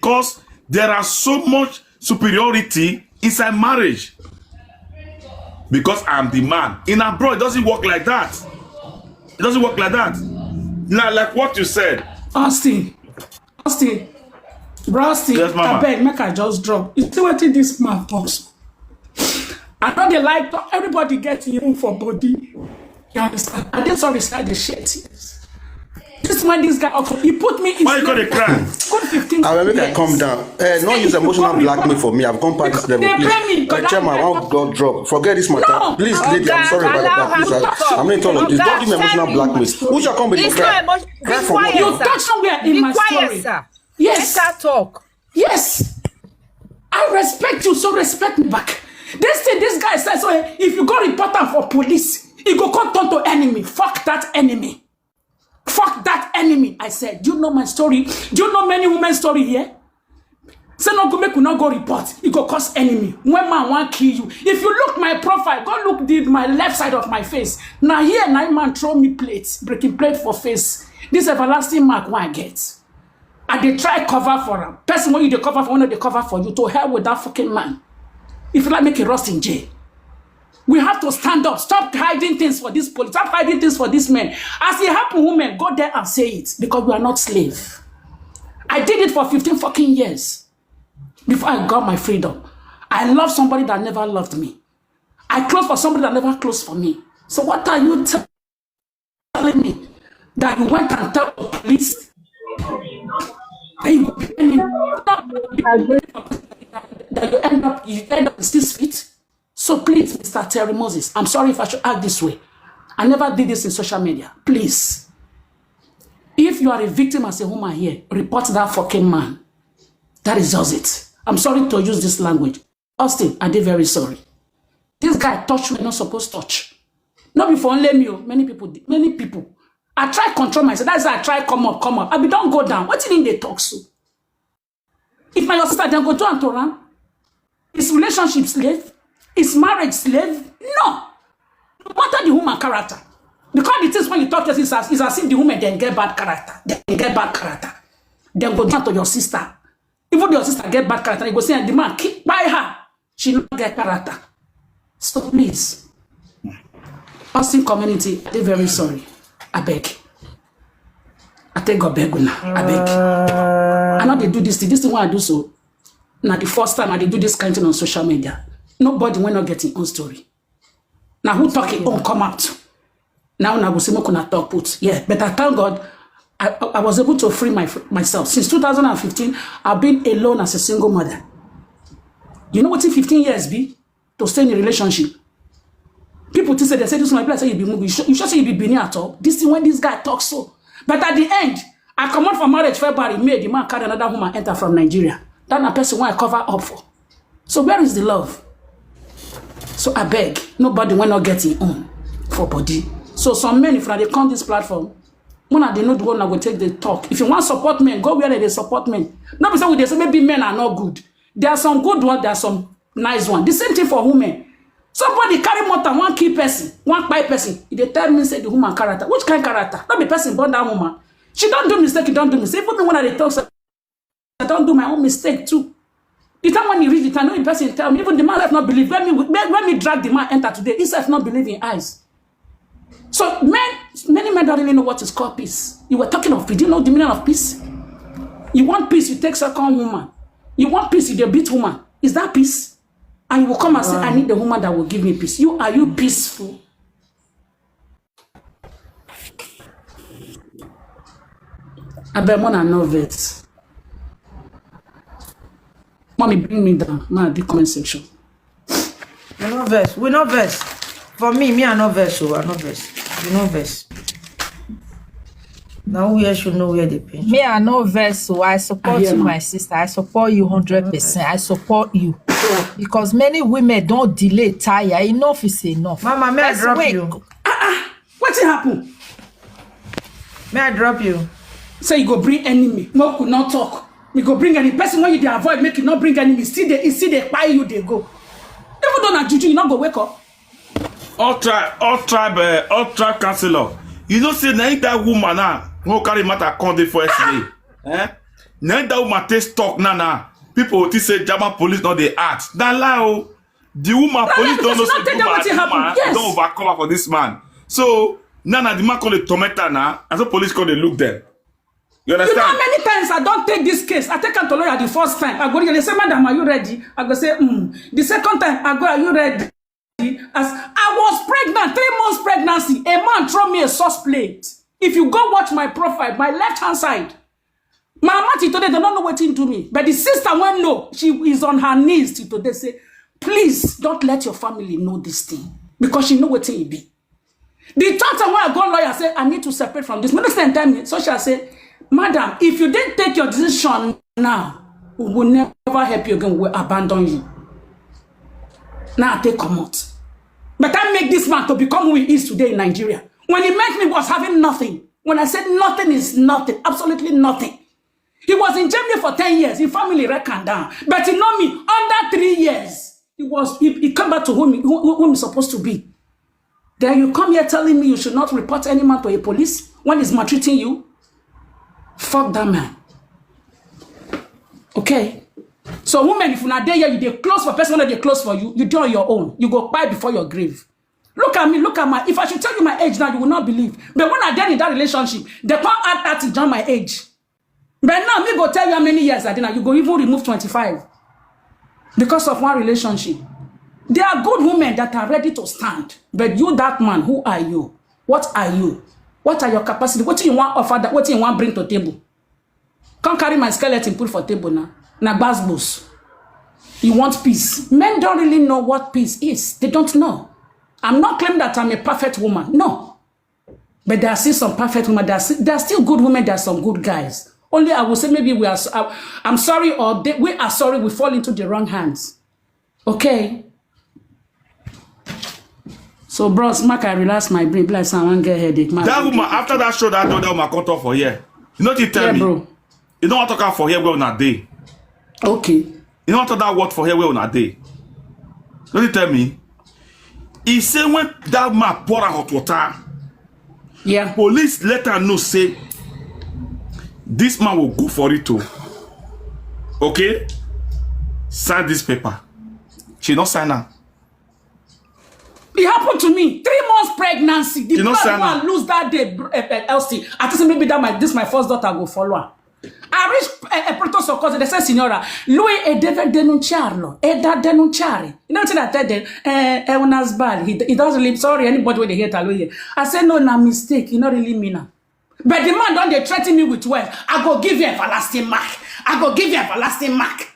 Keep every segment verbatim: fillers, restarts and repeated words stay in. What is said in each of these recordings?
because there are so much superiority inside marriage. Because I'm the man. In abroad, it doesn't work like that. It doesn't work like that. Now, like what you said. Austin, Austin, Bro Austin, Yes, mama. Abeg, make I just drop. You see wetin this man talk so? I no dey like talk. Everybody get im own for body. You understand? I dey sorry say I dey share tears. This when this guy offer, he put me in Why you gonna slavery. Cry? Good fifteen I will make I years. Come down. Eh, no use emotional blackmail for me. I've gone past this level. They Please. Pay me, Uh, chairman, I want God drop. Forget this matter. No. Please, lady, I'm sorry about that. Please, I, I'm not in all of this. Don't give me emotional blackmail. Who shall come with the It's not cry? Emotion. Cry for what? You touch somewhere in Be my quiet, story. Sir. Yes. Let her talk. Yes. I respect you, so respect me back. This thing, this guy says, so if you go report am for police, e go come turn to enemy. Fuck that enemy. Fuck that enemy. I said, do you know my story? Do you know many women's story here? Say no go make we no go report. E go cause enemy. When man wan kill you, if you look my profile, go look the my left side of my face. Now here, now man throw me plates, breaking plate for face. This everlasting mark wey I get. I dey try cover for am. Person wey you dey cover for, wey no dey cover for you, to hell with that fucking man. If you like, make e rust in jail. We have to stand up. Stop hiding things for this police. Stop hiding things for this men. As it happen, women, go there and say it because we are not slave. I did it for fifteen fucking years before I got my freedom. I love somebody that never loved me. I close for somebody that never closed for me. So what are you t- telling me that you went and tell the police? And you, that you end up you end up in six feet. So please, Mister Terry Moses, I'm sorry if I should act this way. I never did this in social media. Please, if you are a victim as a woman here, report that fucking man. That is just it. I'm sorry to use this language. Austin, I dey very sorry. This guy touch me, not supposed touch. Not before only me, oh, many people, many people. I try control myself. That's why I try come up, come up. I be don't go down. What do you mean they talk so? If my sister then go do am to am, is relationship slave? Is marriage slave? No. No matter the woman character. Because the things when you talk is as, is as if the woman then get bad character. Then get bad character. Then go down to your sister. Even your sister get bad character, you go say the man keep by her. She no get character. So please, Austin community, I dey very sorry. I beg. I take God beg una. I beg. I no dey do this thing. This thing wey I do so, na the first time I dey do this kind thing on social media. Nobody wey no get im own story. Now who talk it own come out? Now una go say make una talk put. Yeah, but I thank God I, I was able to free my, myself. Since two thousand fifteen, I've been alone as a single mother. You know what fifteen years be to stay in a relationship? People think say they say this my place say you be Mugu. You sure, you sure say you be Benin at all? This thing when this guy talks so. But at the end, I come out for marriage February, May, the man carry another woman enter from Nigeria. That na person wey I cover up for. So where is the love? So I beg, nobody wey no get im own for body. So some men, if una dey come this platform, una dey know the one I go take the talk. If you want support men, go where they support men. No be say we dey say maybe men are not good. There are some good ones, there are some nice ones. The same thing for women. Somebody carry motor, one key person, one kpai person. If they tell me say the woman character, which kind character? Not be person born that woman. She don't do mistake, you don't do mistake. Even me when I dey talk, say, I don't do my own mistake too. The time when you reach the time, no person tell me. Even the man left not believe. When me, when, when me drag the man enter today, he self not believe in eyes. So men, many men don't really know what is called peace. You were talking of peace. Do you know the meaning of peace? You want peace, you take second woman. You want peace, you dey beat woman. Is that peace? And you will come and say, I need the woman that will give me peace. You, are you peaceful? Abeg, una no vex. Mommy, bring me down. Now the comment section. We no vex. We no vex. For me, me I no vex. Oh, I no vex. We no vex. Now where should know where they pinch. Me, I no vex. So I support I hear you, ma. My sister. I support you hundred percent. I support you because many women don't delay tire. Enough is enough. Mama, may I Let's drop wait. You? Wetin happen? May I drop you? Say you go bring enemy. No could not talk. You go bring any person when you dey avoid, make you not bring enemy. See the, see the why you they go. Even though na juju, you not go wake up. All tribe, all tribe, uh, all tribe councillor. You know say na that woman now who carry matter come dey for S A. Eh? Na that woman take stock now now. People will think say German police no dey act. Na lie o. The woman, police don't know say the woman, the woman don overcover for this man. So now now the man come dey torment her now, and so police come dey look them. You understand? You know how many times I don't take this case? I take am to lawyer the first time. I go there, they say, "Madam, are you ready?" I go say, "Mm." The second time I go, "Are you ready?" As I was pregnant, three months pregnancy, a man throw me a sauce plate. If you go watch my profile, my left hand side, my mama till today, they don't know wetin do me. But the sister wey know, she is on her knees till today, say, "Please don't let your family know this thing," because she know wetin e be. The third time when I go lawyer, say, "I need to separate from this." Minister tell me, so she say, "Madam, if you didn't take your decision now, we will never help you again. We will abandon you." Now I take comot. But I make this man to become who he is today in Nigeria. When he met me, he was having nothing. When I said nothing is nothing, absolutely nothing. He was in Germany for ten years. His family reckon down. But you know me, under three years, he was he, he come back to whom he, who, who- whom he's supposed to be. Then you come here telling me you should not report any man to a police when he's maltreating you. Fuck that man. Okay. So women, if una dey here, you dey close for person wey dey close for you. You dey on your own. You go kpai before your grave. Look at me, look at my. If I should tell you my age now, you will not believe. But when I get in that relationship, they come add thirty join my age. But now, me go tell you how many years I did now. You go even remove twenty-five because of one relationship. There are good women that are ready to stand. But you, that man, who are you? What are you? What are your capacity? What do you want offer? That what do you want bring to table? Come carry my skeleton put for table now. Na gbasgbos. You want peace. Men don't really know what peace is. They don't know. I'm not claiming that I'm a perfect woman. No. But there are still some perfect women. There are, still, there are still good women. There are some good guys. Only I will say maybe we are. s- I- I'm sorry, or they, we are sorry. We fall into the wrong hands. Okay. So, bros, make I relax my brain. Be like say I wan get headache. My That woman, after that show, that other woman come talk for here. You know what you tell Yeah, me? bro. You don't want to talk for here where una dey. Okay. You don't want to talk that word for here where una dey. What you tell me? He say when that man pour out hot water, Yeah. police let her know say this man will go for it too. Okay? Sign this paper. She don't sign am. It happened to me. Three months pregnancy. The You know, blood Sana. One lose that day, br- eh, eh, L C. I think say maybe that my this my first daughter go follow her. I reach a, a protocol cause they say, "Signora, lui è deve denunciarlo, è da denunciare." You know what I tell them? Eh, è una sbagli. He, he doesn't really, sorry, anybody when they hear Taloye. I say, "No, na mistake. You not really mean am." But the man don't they threaten me with, "Well, I go give you everlasting mark. I go give you everlasting mark."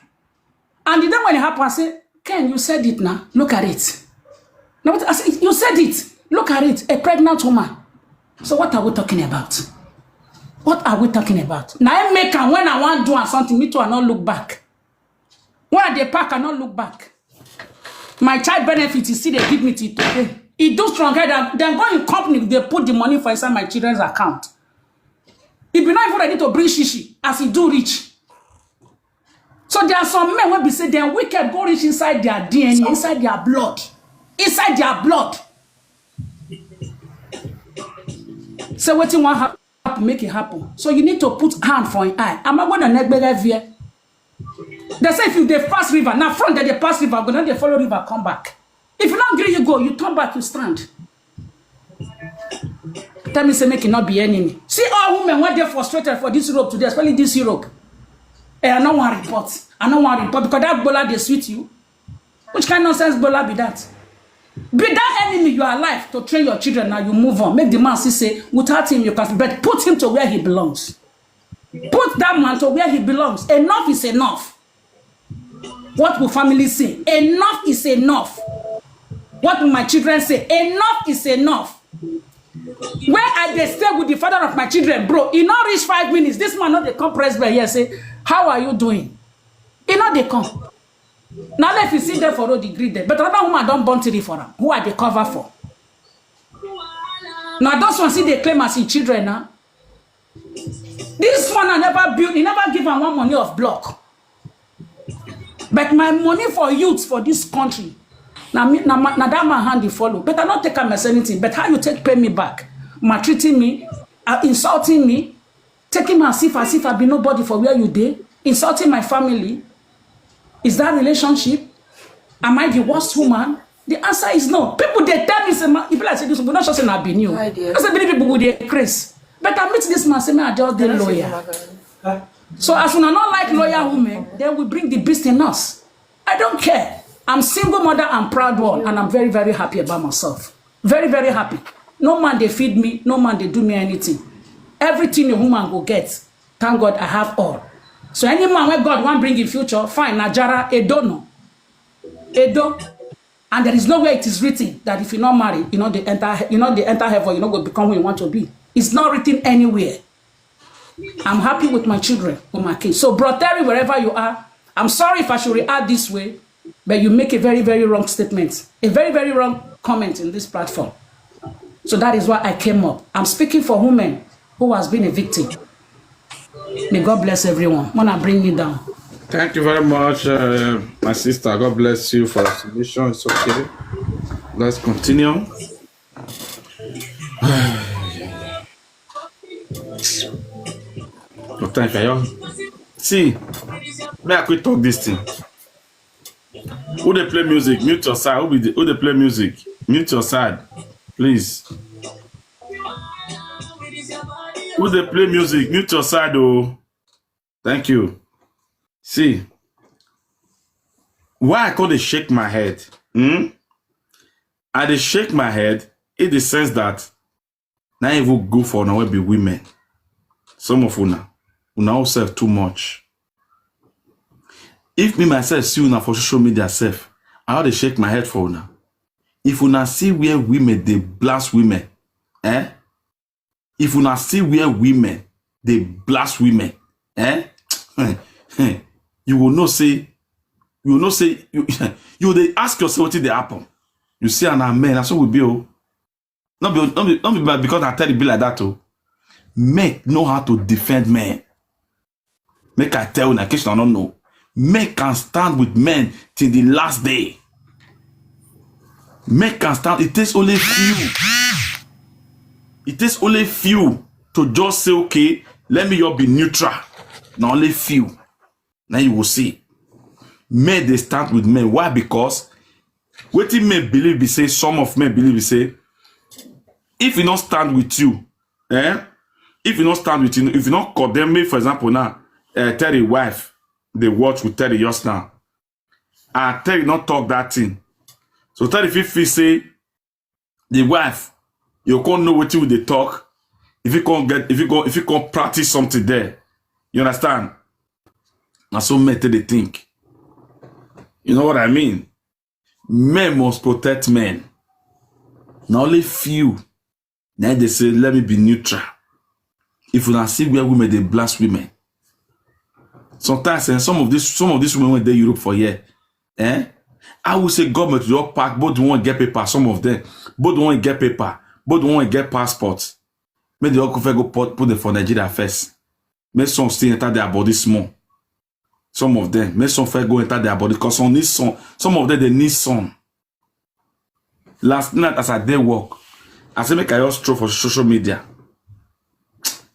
And the day when it happened, I say, "Ken, you said it now. Look at it." Now, what I say, "You said it. Look at it. A pregnant woman." So what are we talking about? What are we talking about? Now I make am when I want do am something, me too, I not look back. When I dey pack, I not look back. My child benefit is still they give me till today. He do strong head and then go in company, they put the money for inside my children's account. He be not even ready to bring shishi as he do rich. So there are some men wey be say dem wicked go reach inside their D N A, inside their blood, inside their blood. Say wetin wan happen, make it happen. So you need to put hand for an eye. Am I going to negbere veer? They say if you dey pass river, now front that they pass river, go now they follow river, come back. If you not gree, you go, you turn back, you stand. Tell me, say make it not be enemy. See all women when they frustrated for this Europe today, especially this Europe. Eh, I don't want report. I don't want report because that bola they sweet you. Which kind of nonsense bola be that? Be that enemy you are alive to train your children. Now you move on. Make the man see say without him you can, but put him to where he belongs. Put that man to where he belongs. Enough is enough. What will family say? Enough is enough. What will my children say? Enough is enough. Where I dey stay with the father of my children, bro, e no reach five minutes. This man no dey come press bell here say, "How are you doing?" E no dey come. Now let you sit there for road, e greet them. But another woman don born three for am. Who I dey cover for? Now those ones see they claim as his children now. This one I never build, he never give am one money of block. But my money for youth for this country, now me, now, ma- now that man hand he follow. But I not take am as anything. But how you take pay me back, maltreating me, uh, insulting me, Taking me as if, as if I be nobody for where you dey, insulting my family. Is that relationship? Am I the worst woman? The answer is no. People dey tell me, say, "Ma, e be like say this woman, not sure say na be new." Hi, dear. I say, "Many people go dey craze." But I meet this man, say, "Man, I just dey loyal." So as una no like loyal women, then we bring the beast in us. I don't care. I'm single mother and proud one, and I'm very, very happy about myself. Very, very happy. No man dey feed me, no man dey do me anything. Everything a woman go get, thank God I have all. So any man wey God wan bring in future, fine, na jara, edo no. Edo. And there is nowhere it is written that if you not marry, you know they enter, you know they enter heaven, you know go become who you want to be. It's not written anywhere. I'm happy with my children, with my kids. So, Bro Terry, wherever you are, I'm sorry if I should react this way, but you make a very, very wrong statement, a very, very wrong comment in this platform. So that is why I came up. I'm speaking for women who has been a victim. May God bless everyone. Wanna bring me down. Thank you very much, uh, my sister. God bless you for your submission. It's okay. Let's continue. But thank you. See, may I quick talk this thing? Who they play music? Mute your side. Who, be the, who they play music? Mute your side, please. Who they play music? Mute your side, oh. Thank you. See, why I call they shake my head? Hmm? I they shake my head in the sense that now even go for now will be women. Some of una, una all self too much. If me myself see una for social media self, I how they shake my head for una. If una see where women they blast women, eh? If una see where women they blast women, eh? You will not say, you will not say, you, you they ask yourself what they happen. You see, and amen, that's what we be. Oh. Not be, not be, not be bad because I tell it be like that too. Men know how to defend men. Make I tell you, in case I don't know. Men can stand with men till the last day. Men can stand. It takes only few. It takes only few to just say, "Okay, let me just be neutral." Now only few. Now you will see. Men they stand with men. Why? Because what men believe be say, some of men believe be say, if he not stand with you, eh? If he not stand with you, if you not condemn me, for example, now, uh, tell the wife, they watch with tell the yours now. I tell you not talk that thing. So tell if you feel say the wife, you can't know what you they talk. If you can't get, if you go, if you can't practice something there, you understand? Now so men they think. You know what I mean? Men must protect men. Now only few. Now they say, "Let me be neutral." If you not see where women they blast women. Sometimes, eh, some of this, some of these women when they Europe for here, eh? I will say government will pack both one get paper. Some of them, both one get paper, both one get passport. Make they all go first go put, put them for Nigeria first. Make some still enter their body small. Some of them, make some first go enter their body because some need some. Some of them they need some. Last night as I did work, I say make I just throw for social media.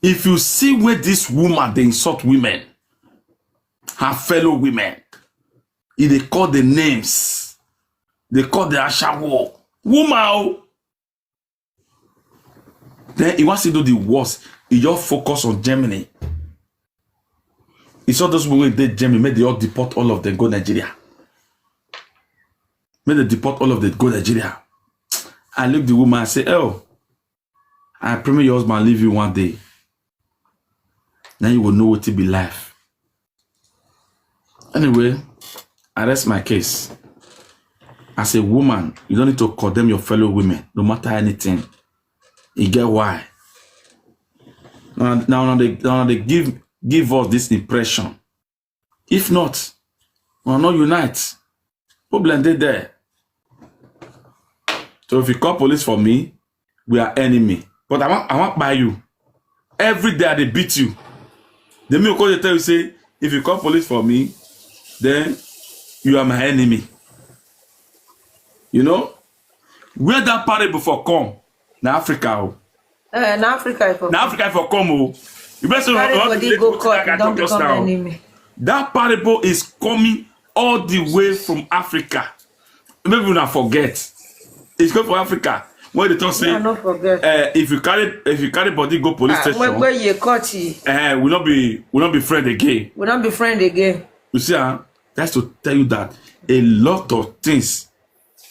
If you see where this woman they insult women, her fellow women, if they call the names, they call the ashawo woman. Oh. Then he wants to do the worst. He just focus on Germany. He saw those women in Germany, made they all deport all of them, go Nigeria. Made they deport all of them, go Nigeria. I look the woman, I say, "Oh, I pray may your husband leave you one day. Then you will know what to be life." Anyway, I rest my case. As a woman, you don't need to condemn your fellow women, no matter anything. You get why? Now, now, now they, now they give give us this impression. If not, we are not unite. Problem dey there. So if you call police for me, we are enemy. But I want, I want buy you. Every day I dey beat you. The me go tell you say, if you call police for me, then you are my enemy. You know? Where that parable for come? Na Africa. Oh. Eh, na Africa for. Na Africa for come. Oh. The person who Carry want to body relate go to court, that you don talk just become now. Enemy. That parable is coming all the way from Africa. Maybe una forget. It's going from Africa. When they talk Me, I say, no forget. uh, if you carry if you carry body go police Ah, when station, when you court, uh, we not be we not be friend again. We don't be friend again. You see, huh? That's to tell you that a lot of things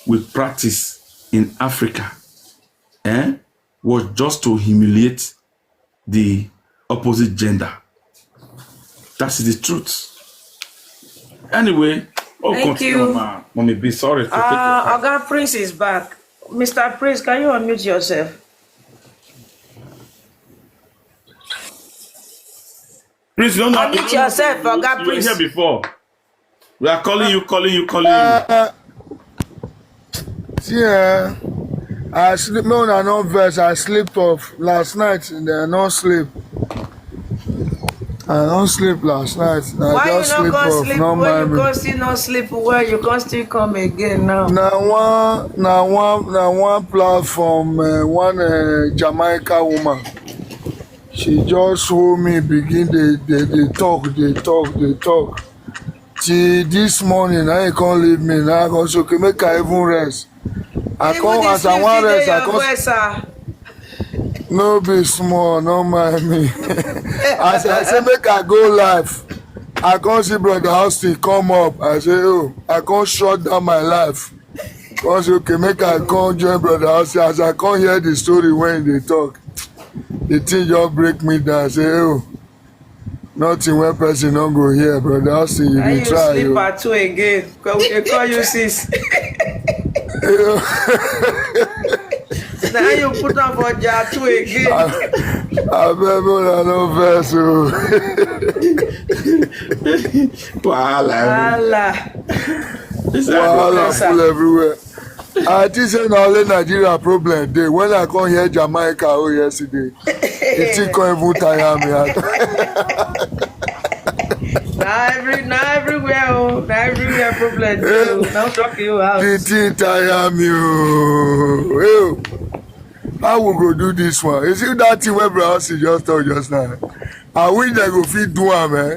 we practice in Africa, eh, was just to humiliate the opposite gender. That's the truth. Anyway, oh, Thank continue, you. Mama. Mommy, be sorry to take your Uh, time. Oga Prince is back. Mister Prince, can you unmute yourself? Please, you don't know. Unmute yourself, Oga You were here Prince. Before. We are calling you, calling you, calling you. See, eh, I sleep. No, I no vex. I sleep off last night. And I no sleep. I no sleep last night. I Why you just not sleep gonna off. sleep? No When mind you me. can't still not sleep well, you can't still come again now. Now one, now one, now one platform. Uh, one uh, Jamaica woman. She just hold me, begin they they, they talk, they talk, they talk. Till this morning, now you can't leave me. Now I go so okay, make I even rest. I Even come the as I sleep want still dey rest. I your come. Voice, sir. No be small, no mind me. As I say, make I go live. I come see Brother Austin come up. I say, oh, I come shut down my life. Come say, okay, make I come join Brother Austin. As I come hear the story when they talk, the thing just break me down. I say, oh, nothing when person don't go here, Brother Austin, you Now dey you try. sleep Oh. At two again. Cause we dey call you sis. Now you put on for jar two again. I beg una no vex o. Wahala. Allah. This is Wahala Africa. Full everywhere. I think say na only Nigeria problem dey. When I come here Jamaica oh yesterday, the thing come even tire me out. Now every now everywhere oh, now everywhere problem dey oh. Now talk you out. The thing tire me oh. Hey, oh. How we go do this one? You see that thing wey Brown just talk just now? I wish dem go fit do am, eh?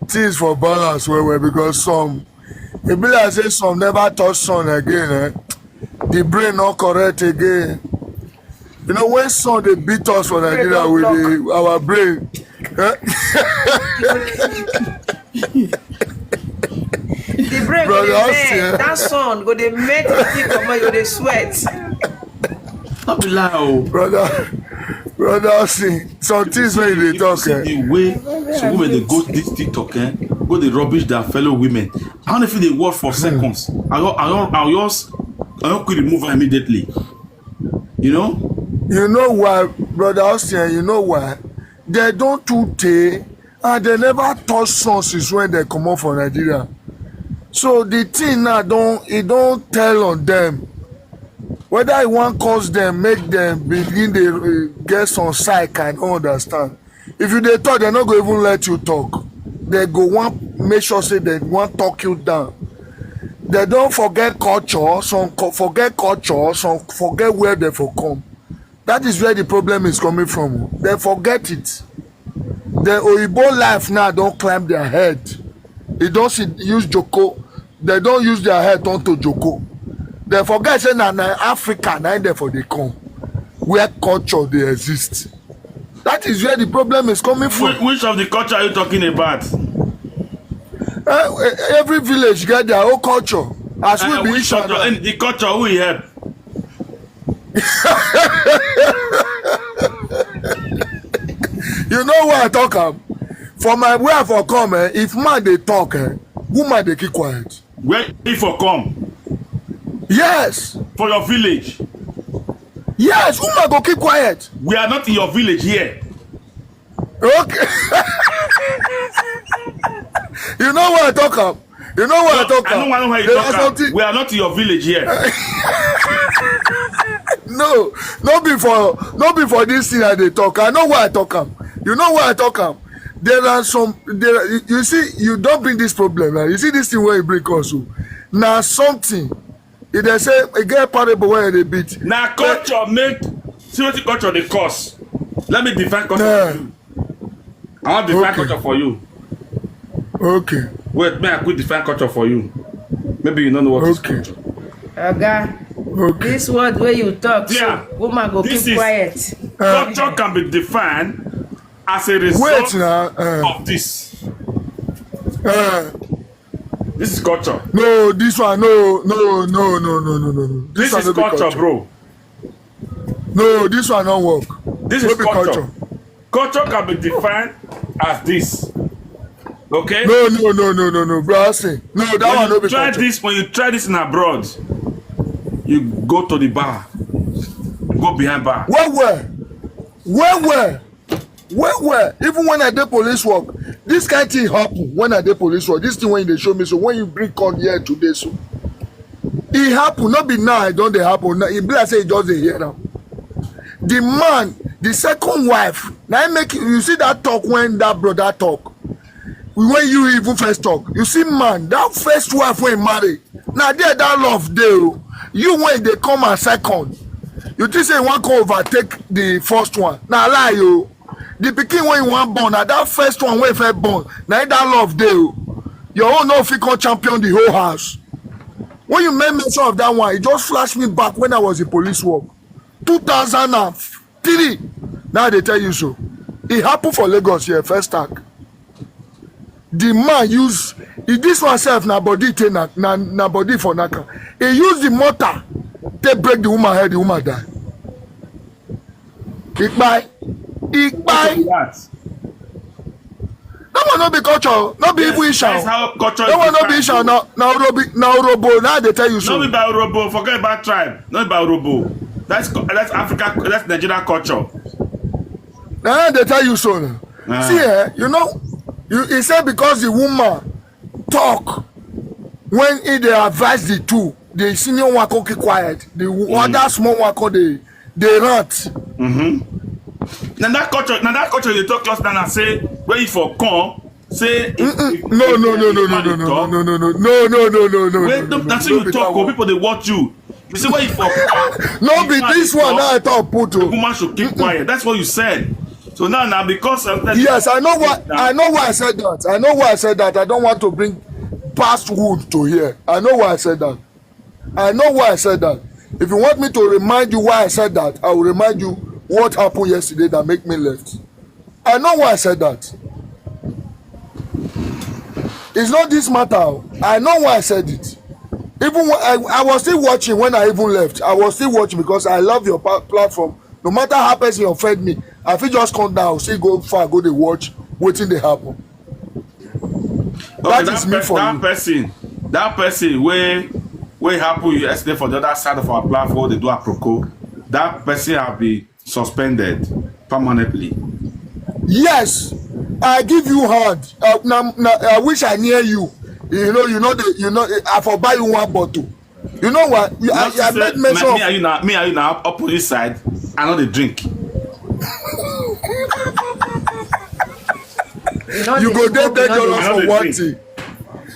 Things for balance well well because some, e be like say some never touch sun again, eh? The brain not correct again. You know when sun dey beat us for Nigeria with the, our brain. Eh? The brain go Brother dey Austin, melt. eh? That sun go dey melt the thing comot, you dey sweat. No be lie o. Brother, brother Austin, some things wey you dey talk, See eh? the way some women dey go this TikTok, eh? Go dey rubbish their fellow women. I don't know if they work for seconds. I don, I don, I just, I don quick remove her immediately. You know? You know why, Brother Austin? You know why? They don't too tey and they never touch sun since when they comot for Nigeria. So the thing now don e don tell on them. Whether e wan cause them, make them begin dey uh, get some psych, I don't understand. If you dey talk, they no go even let you talk. They go wan make sure say they wan talk you down. They don forget culture, some co- forget culture, some forget where they for come. That is where the problem is coming from. They forget it. The Oyibo life now don climb their head. E don see use joko. They don use their head turn to joko. They forget say na na Africa na im dem for dey come, where culture dey exist. That is where the problem is coming from. Which, which of the culture are you talking about? Eh, eh, every village get their own culture. As we Uh, be which each other. Culture? And the culture who he help? You know why I talk am? For my where I for come, eh, if man dey talk, eh, woman dey keep quiet. Where if for come? Yes, For your village. Yes, woman go keep quiet. We are not in your village here. Okay. You know why I talk am? You know why I talk I don't am? want to hear you There talk are am. something. We are not in your village here. No, no be for no be for this thing I dey talk. I know why I talk am. You know why I talk am. There are some. There, you see, you don't bring this problem. Now. You see this thing where you bring us. So. Now something. If they say e get parable where they beat. Na culture make see wetin culture dey cause. Let me define culture. Yeah. For you. I want to find Okay. culture for you. Okay. Wait, may I quick define culture for you? Maybe you don't know what is Okay. culture. Oga, Okay. this word where you talk, so Yeah. woman go This keep is quiet. Uh, Culture can be defined as a result Wait now. Uh, of this. uh, This is culture. No, this one, no, no, no, no, no, no, no, no. This This one is no be culture, culture. bro. No, this one don't work. This No is be culture. culture. Culture can be defined as this. Okay? No, no, no, no, no, no, bro. I say, no, that When one no you be try culture. this, when you try this in abroad, you go to the bar, you go behind bar. Where where? Where where? Where where? Even when I did police work, this kind thing happen when I did police work. This thing when they show me, so when you bring come here today, so it happen. Not be now, I don't they happen. Now, it be like say it just dey hear now. The man, the second wife, now I make you, you see that talk when that brother talk. When you even first talk, you see man, that first wife when marry, now there that love dey o. You when they come and second, you think say you wan come overtake the first one. Na lie o. The pikin when you wan born, na that first one wey first born, na that love dey o. Your own no fit come champion the whole house. When you make mention of that one, it just flash me back when I was in police work. two thousand three. Now they tell you so. It happened for Lagos here, first tag. The man use, e, this one self na body take na, na, na body for naka. He use the mortar take break the woman head, the woman die. He kpai. He kpai. That one no be culture, no be Yes, even Isha. that's how culture That is one no be defined. Isha, na, na Urobi, na Urobo, now they tell you so. No be by Urobo, forget about tribe. No be by Urobo. That's cu- that's Africa, that's Nigerian culture. Now they tell you so. Now. Ah. See, eh, you know, you, he said because the woman talk when he dey advise the two, the senior one come keep quiet, the Mm. other small one come dey dey rant. Mm-hmm. Now that culture, now that culture they talk us down and say where you for come, say if, Mm-mm. if, No, if, no, no, if no, no, man no, dey no, talk, no, no, no, no, no, no, no, no, no, when no, no, no, that's no, you no, talk, no, oh, people they watch you. You see where you for come. No, if be man this dey one talk, now I talk put the o. woman should keep quiet. That's what you said. So now, now because of that, Yes, I know why. now I know why I said that. I know why I said that. I don't want to bring past wound to here. I know why I said that. I know why I said that. If you want me to remind you why I said that, I will remind you what happened yesterday that make me left. I know why I said that. It's not this matter. I know why I said it. Even when I, I was still watching when I even left. I was still watching because I love your pa- platform. No matter how person offend me, I fit just come down, see go far, go dey watch wetin dey happen. Okay, That that is me pe- for that you. person, that person wey wey happen yesterday for the other side of our platform, they do aproko. That person have been suspended permanently. Yes, I give you hand. Uh, na, na, I wish I near you. You know, you know the, you know, I for buy you one bottle. You know what? You, I, Not to I say, made mention me, me of and you now, me and you now opposite side. I know the drink. You know You the go smoke, dey you know the dangerous I know for the one drink. thing.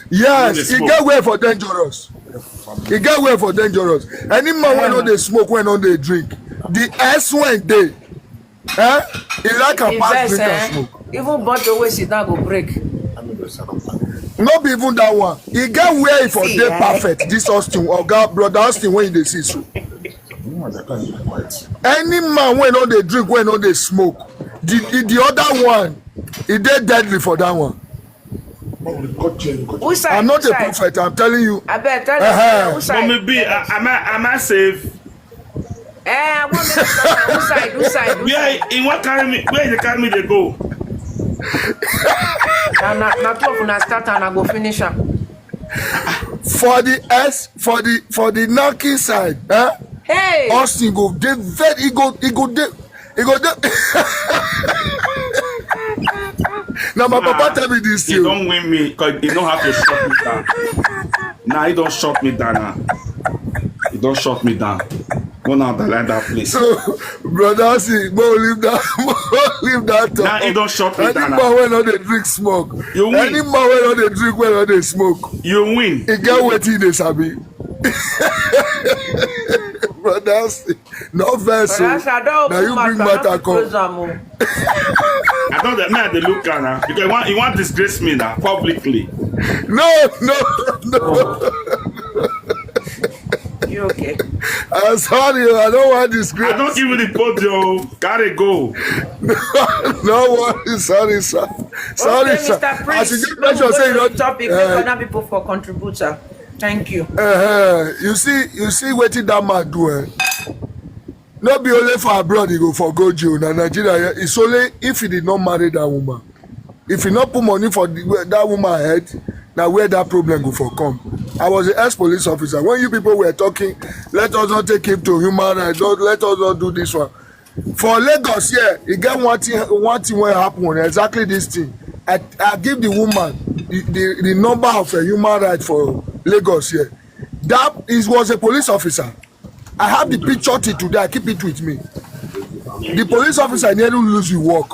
Yes, You know the e get smoke. way for dangerous. E get way for dangerous. Any man wey no Yeah. dey smoke, wey no dey drink, the S when dey, eh? E like am If pass vex, drink and eh, smoke. Even bottle wey sit down go break. No be even that one. E get where e for See, dey eh? perfect. This Austin, oga brother Austin, when you dey see so. Any man wey no dey drink, wey no dey smoke, the, the, the other one, e dey deadly for that one. Which side? I'm not Which a side? prophet. I'm telling you. I bet tell Uh-huh. us which side. Mommy B, I, am I am I safe? Eh, I want make you talk now. Which side? Which side? Which Where side? He wan carry me? Where they carry me? They go. Na na na two of una start and I go finish am. For the S, for the for the knocking side, eh? Hey. Austin go dey very, he go he go dey he go dey. Now my Nah, papa tell me this he thing. Don't win me because he don't have to shut me down. Nah, he don't shut me down now. He don't shut me down. Go now, like that place. So, brother, see, go leave that, go leave that talk. Nah, he don't shut me Any down man now. Wey no dey drink smoke. You win. Any man wey no dey drink, wey no dey smoke. You win. He get wetin he dey sabi. Brother, see, No vex o. Rasha, I don Na open you mouth, bring I no matter fit close come. Am o. I don't know. Me, I dey look am now because he want, he want disgrace me now publicly. No, no, no. You okay? I'm sorry o, I don't want disgrace. I don't give you the podium. Carry go. No worry, sorry, sir. Sorry, Okay, sir. Mister As Prince, you just make we mention go say to you the don't, topic, uh, make other people for contributor. Thank you. Uh, you see, you see wetin that man do. Eh? No be only for abroad he go for go jail. Na Nigeria, eh, it's only if he did not marry that woman. If he not put money for the, that woman head, na where that problem go for come. I was an ex-police officer. When you people were talking, let us not take him to human rights. Don't, let us not do this one. For Lagos here, e get one thing, one thing wey happen on exactly this thing. I, I give the woman the, the, the number of a human right for Lagos here. That is was a police officer. I have the picture till today. I keep it with me. The police officer nearly lose his work.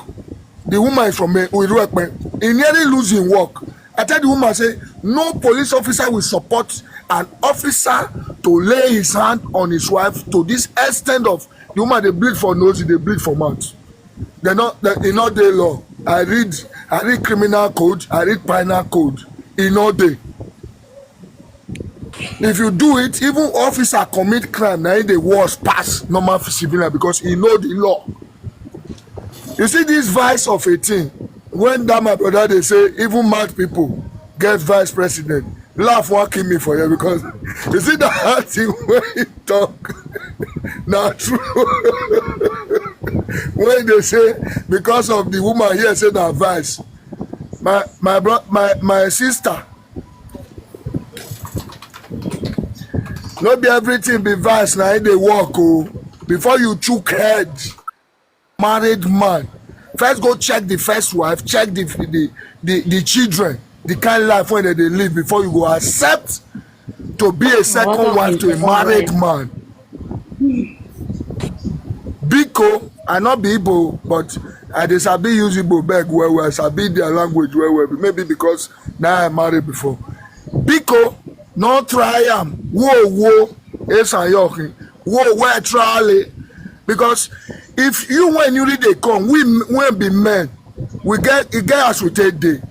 The woman is from Iruepe. He nearly lose his work. I tell the woman, say, no police officer will support an officer to lay his hand on his wife to this extent of the woman dey bleed for nose, e dey bleed for mouth. They not, they, e not dey law. I read, I read criminal code, I read penal code. E not dey. If you do it, even officer commit crime, na e dey worse pass normal civilian because he know the law. You see this vice of a thing. When that my brother they say even mad people get vice president, laugh wan kill me for here because you see that thing wey he talk na true. When they say because of the woman here say na vice, my my bro my my sister, no be everything be vice na e dey work o. Before you chook head, married man, first go check the first wife, check the the the, the children, the kind life wey dem dey live before you go accept to be a second wife to a married man. Biko, I no be Igbo, but I dey sabi use Igbo beg well well. I sabi their language well well. Maybe because now I married before. Biko, no try am. Whoa, whoa, it's a yoking. Whoa, where try it? Because if you when you read they come, we when be men, we get it get as we take day.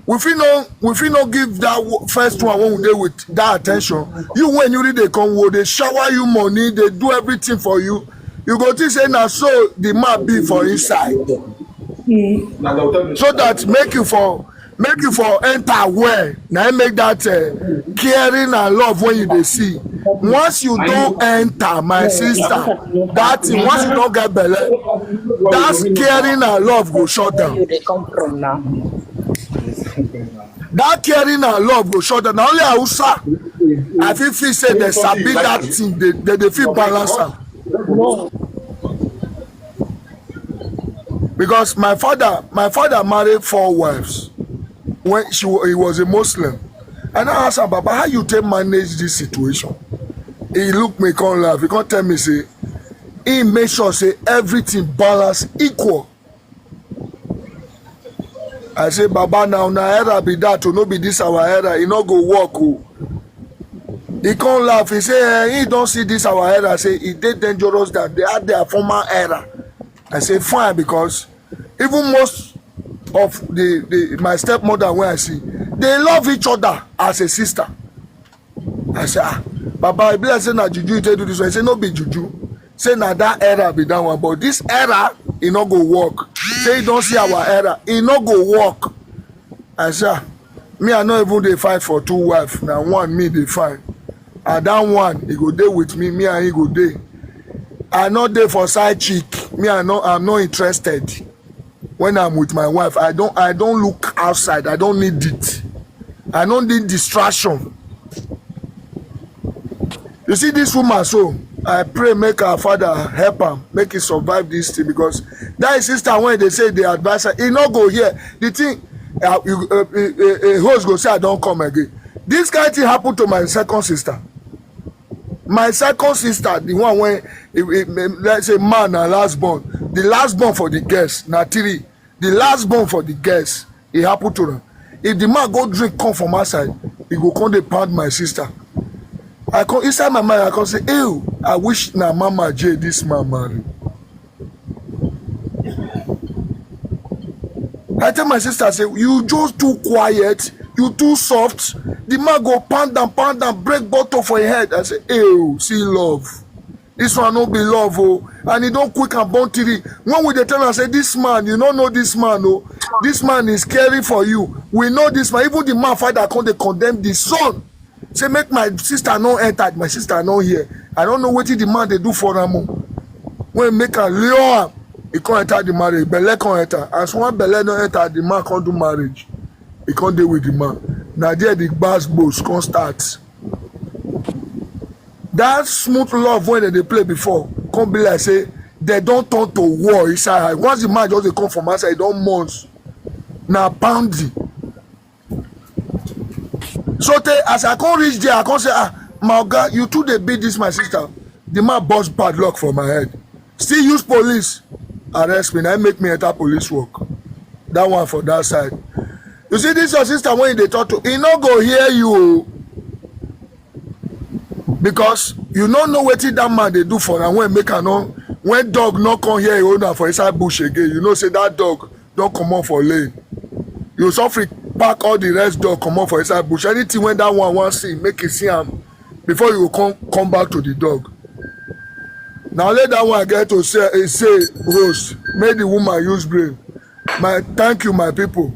We feel no, we feel no give that wo- first one when we dey with that attention. You when you read they come, wo, they shower you money, they do everything for you. You go think say na so the man be for inside. So that make you for make you for enter well. Now make that uh, caring and love when you dey see. Once you don't enter, my sister, that thing, once you don't get belle, that caring and love go shut down. You dey come from now. That caring and love go shut down. Na only Hausa I fit feel say they sabi that thing. They they, they fit balance am. No. Because my father my father married four wives when she wa- he was a Muslim. And I ask am, Baba, how you take manage this situation? He look me come laugh. He come tell me say he make sure say everything balance equal. I say, Baba, now na era be that o, no be this our era. E no go work o. He come laugh. He say, eh, he don't see this our era. Say e dey dangerous than they had their former era. I say fine because even most of the, the my stepmother when I see, they love each other as a sister. I say, ah, Baba, e be like say na juju you take do this one. He say no be juju. Say na that era be that one, but this era e no go work. Say you don't see our era, e no go work. I say, ah, me I no even dey fight for two wife. Na one me dey find. And that one he go dey with me, me and he go dey. I no dey for side chick. Me I no I'm not interested. When I'm with my wife, I don't I don't look outside. I don't need it. I don't need distraction. You see this woman so, I pray make her father help am make he survive this thing because that is sister when they say they advise her, he no go here. The thing uh, you, uh, uh, uh, uh, host go say I don't come again. This kind thing happened to my second sister. My second sister, the one when eh, eh, eh, let's say man and last born, the last born for the girls na three, the last born for the girls, e happen to am. If the man go drink come from outside, he go come dey pound my sister. I come inside my mind, I come say, ew, I wish na Mama J this man marry. I tell my sister, say, "You just too quiet, you too soft." The man go pound and pound and break bottle for him head. I say, "Ew, see love. This one no be love, oh." And he don't quick and born three. When we dey tell am say this man, you no know this man, oh, this man is caring for you. We know this man. Even the man father come dey condemn the son. Say make my sister no enter, my sister no here. I don't know wetin the man dey do for am o. When make am lure am, he come enter the marriage. Belle come enter. As one belle no enter, the man come do marriage. He come dey with the man. Na there the gbas gbos come start. That smooth love when they dey play before, come be like say they don turn to war inside her. Once the man just dey come from outside, e don months. Na pounding. So tey, as I come reach there, I come say, "Ah, my oga, you too dey beat this my sister." The man burst padlock for my head. Still use police arrest me. Na him make me enter police work. That one for that side. You see this your sister when you dey talk to, he no go hear you o. Because you no know wetin that man dey do for am when make am no, when dog no come hear him owner for inside bush again, you know say that dog don comot for lane. You suffer pack all the rest dog comot for inside bush. Anything when that one wan see, make e see am before you go come, come back to the dog. Na only that one I get to say, eh, say, Rose, make the woman use brain. My, thank you, my people.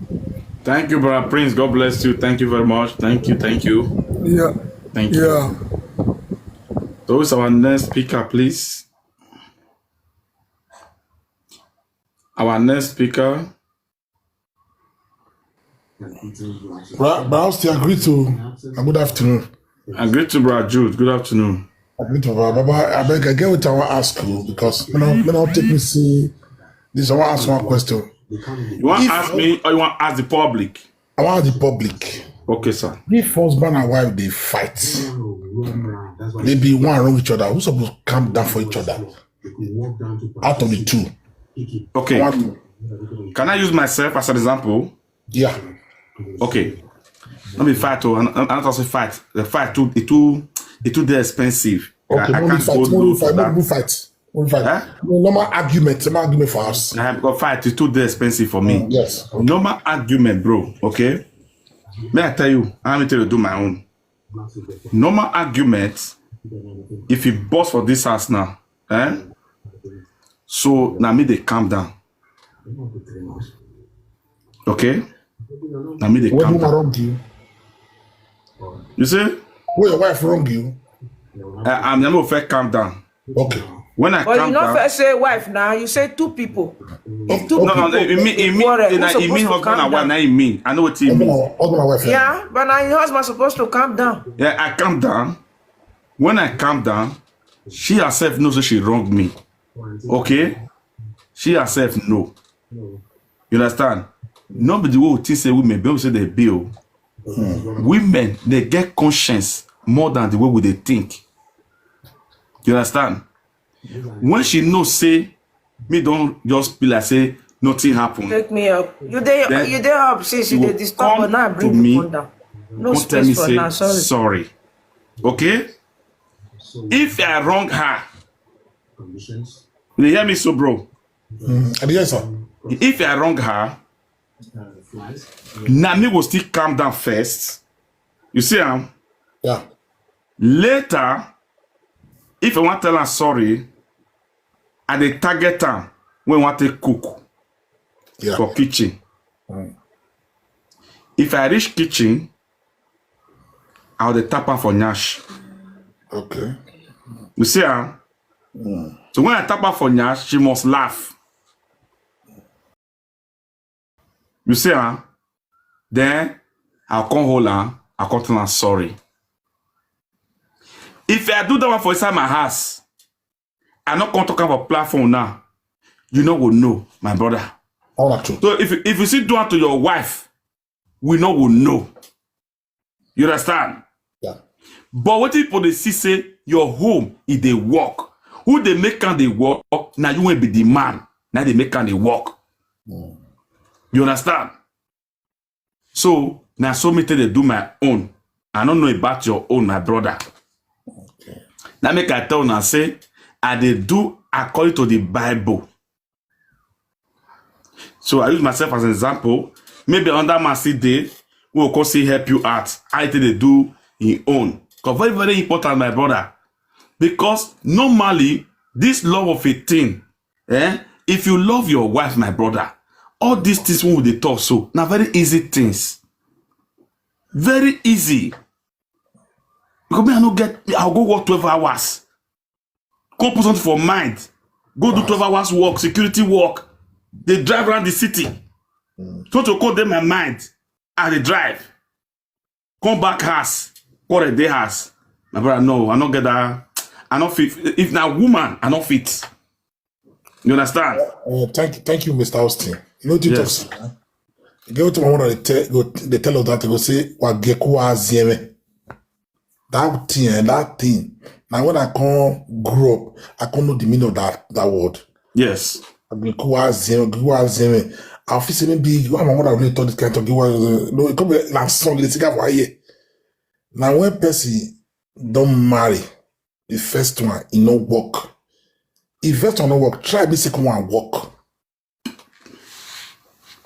Thank you, brother Prince. God bless you. Thank you very much. Thank you. Thank you. Yeah, Thank you. Yeah. So who's our next speaker, please? Our next speaker. Bra, Bra Austin, I greet you. And good afternoon. I greet you, brother Jude. Good afternoon. I greet you, Baba. Baba, I beg, I get what I want to ask you because you know, you know, take me see this. I want to ask one question. You want to ask me or you want to ask the public? I want the public. Okay, sir. If husband and wife they fight, maybe one wrong each other, who's supposed to calm down for each other? Out of the two. Okay. One, Can I use myself as an example? yeah. Okay. Let me fight. Oh, and and also fight. The fight too. It too. It too dey expensive. Okay, I, I no can't fight, go no low for fight, no that. fight. No fight. Huh? No, normal argument, normal argument for us. I have got fight. It too dey expensive for me. Yes. Normal argument, bro. Okay. May I tell you? Let me tell you. Do my own. Normal argument. If you boss for this house now, eh? So now me they calm down. Okay. Now me they What calm do down. wrong you? You see? Who your wife wrong you? I, I'm never fair calm down. Okay. When I But calm you not down, first say wife now. You say two people. If two no, people no, no, it mean, it mean, quarrel, it, who's it mean supposed to husband calm and wife. down? Now it mean. I know what it mean. Husband and wife. Yeah, but now your husband supposed to calm down. Yeah, I calm down. When I calm down, she herself knows that she wronged me. Okay? She herself know. You understand? Not be the way we think say women, be say they build. Women, they get conscience more than the way we they think. You understand? When she know say me don't just be like say nothing happened. Take me up. You dey Then you dey up since you you dey go disturb, come but now I to bring me, you come down. No Come tell me space for say now. Sorry. Sorry. Okay? If I wrong her, you hear me so, bro? Mm, and yes, sir. If I wrong her, now me will still calm down first. You see, um, Yeah. later, if I want tell her sorry, I dey target am when I want to cook Yeah. for kitchen. Mm. If I reach kitchen, I will dey tap her for nyash. Okay. You see, um, so when I tap her for nyash, she must laugh. You see, huh? Then I'll come hold her. I'll come tell her sorry. If I do that one for inside my house, I not come talk about platform now. You know will know, my brother. All that true. So if if you see do unto your wife, we know will know. You understand? Yeah. But what people they see say your home is they work. Who they make can they work? Now you will be the man. Now they make can they work. You understand? So now so me tell they do my own. I don't know about your own, my brother. Okay. Now make I tell una say I dey do according to the Bible. So I use myself as an example. Maybe another man still dey who will come still help you out. I take dey do him own. Because very, very important, my brother. Because normally, this love of a thing, eh? If you love your wife, my brother, all these things we dey talk so, na very easy things. Very easy. Because me, I no get, I go work twelve hours. Go put something for mind. Go do twelve hours work, security work. They drive around the city. So to call them my mind, I dey drive. Come back house, quarter day house. My brother, no, I no get that. I no fit. If na woman, I no fit. You understand? Uh, thank, thank you, Mister Austin. You know, you talk, Yes. Sir, you get what I want to tell, go, they tell us that they go say, "Wa geku wa zieme." That thing, eh, that thing. Now, when I come grow up, I come know the meaning of that, that word. Yes. I mean, kuwa zeme, kuwa zeme. I feel say maybe you have one that really thought this kind of kuwa zeme. No, it come be like song, they sing for here. Now, when person don't marry, the first one, it no work. If first one no work, try the second one work.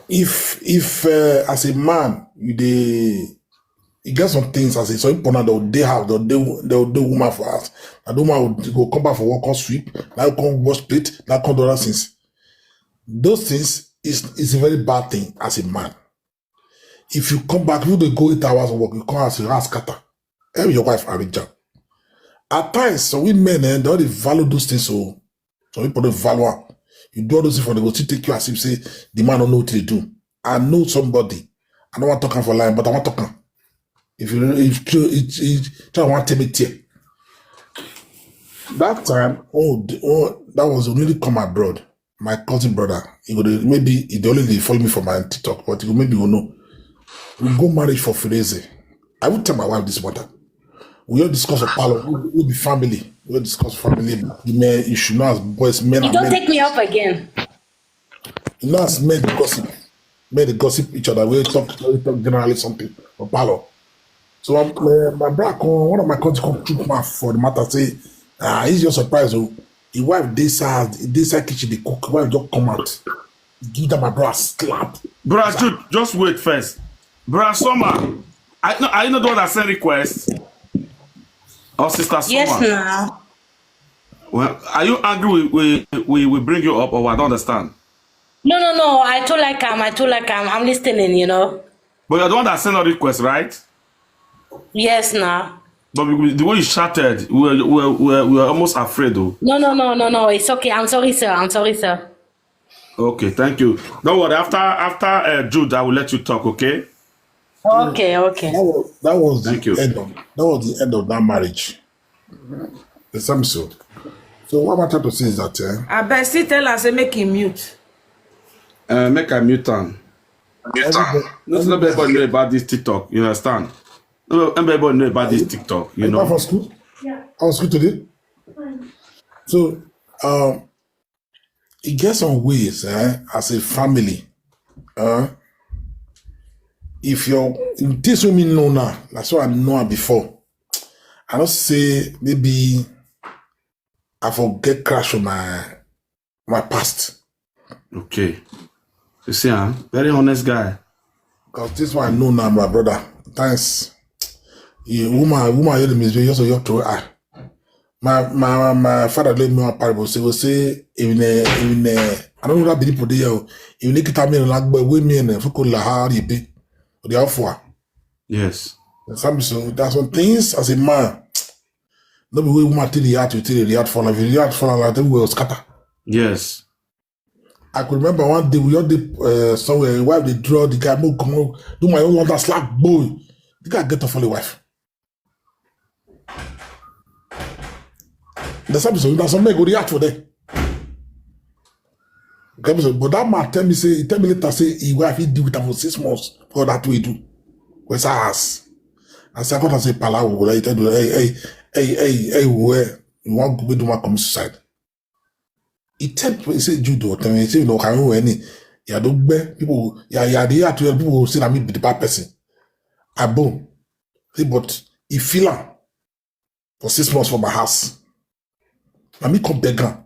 If, if, uh, as a man, you dey, you get some things as a, some people now, they'll dey house, they'll dey, they'll dey woman for house. And the woman will go come back for work, come sweep, now come wash plate, now come do other things. Those things is, is a very bad thing as a man. If you come back, you dey go eight hours of work, you come as a house scatter. Help your wife arrange am. At times, some women, eh, they don't dey value those things. So some people don't value am. You do all those things for them, go still take you as if say the man don't know what to do. I know somebody. I don't want to talk am for line, but I want to talk am. If you, if you, if, if, try want to tell me tear. That time, oh, the, oh, that was when he come abroad. My cousin brother, he go dey, maybe he dey only dey follow me for my TikTok, but he go maybe go know. We go marriage for Fireze. I will tell my wife this matter. We all discuss a palo. We, we be family. We all discuss family. The men issue, not as boys, men You and don't men. Take me up again. You know, as men dey gossip, men dey gossip each other. We talk, we talk generally something for palo. So um, uh, my brother, come, one of my cousins come chook mouth for the matter. Say, ah, he's just surprised. Oh, his wife this side, this side kitchen they cook. Wife just come out, give that my brother slap. Brother Jude, just wait first. Brother Summer, I no, are you not the one that send request? Or Sister Summer? Yes, now. Well, are you angry we, we, we, we bring you up, or I don't understand? No, no, no. I too like him. I too like him. I'm listening, you know. But you're the one that sent a request, right? Yes, now. But we- the way you shouted, we were, we were, we were, we were almost afraid, though. No, no, no, no, no. It's okay. I'm sorry, sir. I'm sorry, sir. Okay, thank you. Don't worry. After after uh, Jude, I will let you talk. Okay. Okay, okay. That was, that was Thank the you. End of, that was the end of that marriage. The same so. So what I'm trying to say is that, eh, I bet still tell her say make him mute. Uh, make a mute am. everybody, No, not everybody know about this TikTok. You understand? No, everybody know about this TikTok. You are you back know. From school? Yeah. I was school today. So, um, it gets some ways, eh, as a family. Uh, if you're this women know now, that's what I know her before. I don't say maybe I forget crash on my my past. Okay. You see, huh? Very honest guy. Cause this one I know now, my brother. Thanks. Yeah, woman, woman, you the miss, you also you to ah. My my my father let me a parable. Say we say even uh, even uh, I don't know that people dey oh. Even they tell me like but we me and fuko la ha ribi. They are for. Yes. Some so that's some things as a man. No be we woman till the heart, till the heart fall. If the heart fall, like we will scatter. Yes. I could remember one day we all did uh, somewhere. Wife they draw the guy, move come on, do my own one that slap boy. The guy get off on the wife. That's something so that's something go react for them. Okay, so, but that man tell me say he tell me later say his wife he deal with her for six months for that way do. Where's her ass? I said, I got to say Palawo, like tell you, hey, hey, hey, hey, hey, where you want to do my come suicide? He tell me, he said, Jude, tell me, he said, you know, can you any? Yeah, don't bear people, yeah, yeah, they are to people who say that me be the bad person. I boom. Say, but he feel am for six months for my house. Na me come beg am.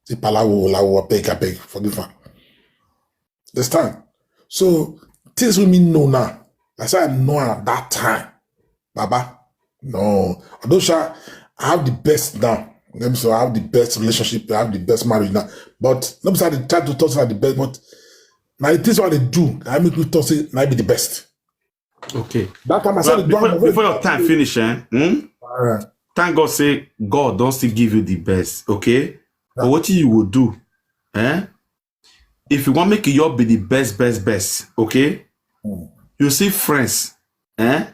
Say, "Palawo, Olawo, abeg, abeg, forgive am." Understand? So, things wey me know now, I say I know am that time. Baba, no. Although sha, I have the best now. Let me say I have the best relationship, I have the best marriage now. But no be say I dey try to talk say na the best, but na the things wey I dey do, I make you talk say na be the best. Okay. That time I said Well, the before, ground before your time finish, eh? Hmm? Uh, Thank God say God don still give you the best, okay? But what you will do, eh? If you want make your be the best, best, best, okay? Mm. You see friends, eh?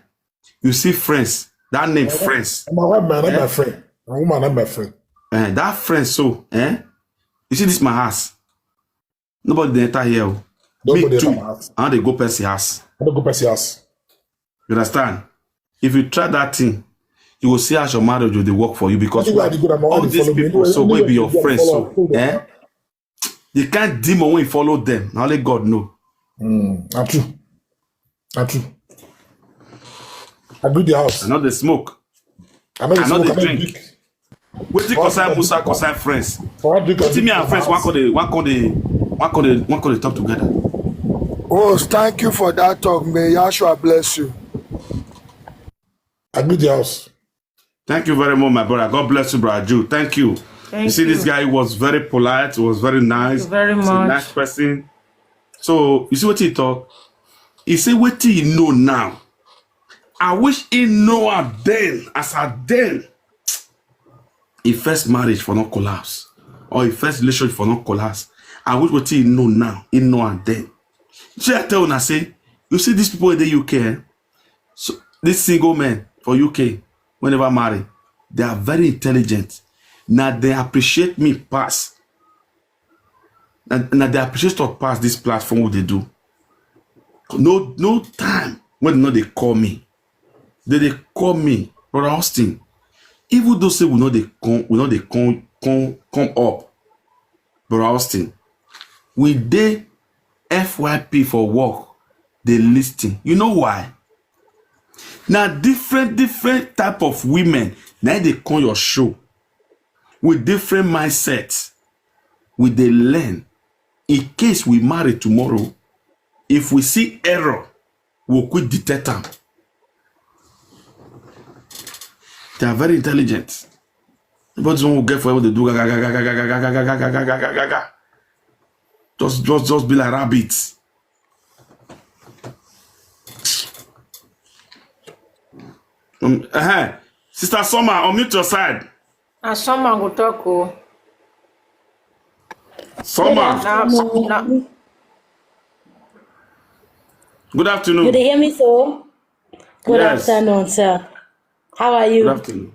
You see friends. That name friends. My wife, man, not Eh? my friend. My woman, not my friend. Eh, that friend so, eh? You see this my house. Nobody dey enter here. Oh. Nobody Me too. Enter my house. I dey go person house. I don't go person house. You understand? If you try that thing, you will see how your marriage will dey work for you because What do you well, do good? I'm all already these following me. people, so Anyway, wey be your people friends, follow, so follow. Eh? The kind demon wey follow them, na only God know. Mm, na true. Na true. I agree the house. I no dey smoke. I know the I no smoke. dey I know the drink. drink. Wetin What concern what Musa drink? Concern friends. What drink? Wetin me and friends wan come dey wan come dey wan come dey wan come dey talk together. Oh, thank you for that talk. May Yahshua bless you. I agree the house. Thank you very much, my brother. God bless you, brother Jew. Thank you. Thank you see, this you. Guy was very polite, was very nice. Thank you very He's a much. Nice person. So you see what he talk? He say what he know now. I wish he know her then, as her then. His first marriage for not collapse, or his first relationship for not collapse. I wish what he know now, he know her then. See, I tell una say, you see these people in the U K, eh? So these single men for U K, whenever marry, they are very intelligent. Now they appreciate me pass. Now, now they appreciate us pass this platform what they do. No, no time when no they call me. They they call me, Brother Austin. Even though say we know they come, we know they come come come up, Brother Austin. We dey F Y P for work, they listen. You know why? Now different different type of women now they come your show with different mindsets. We dey learn. In case we marry tomorrow, if we see error, we'll quick detect them. They are very intelligent. But when we get for what they do, gaga, gaga, gaga, gaga, gaga, gaga, gaga, gaga, gaga, gaga. Just, just, just be like rabbits. Um, uh-huh. Sister Summer, unmute your side. And someone go talk. Oh. Summer, Now, now, good afternoon. You dey hear me so? Good Yes. Afternoon, sir. How are Good you? Afternoon.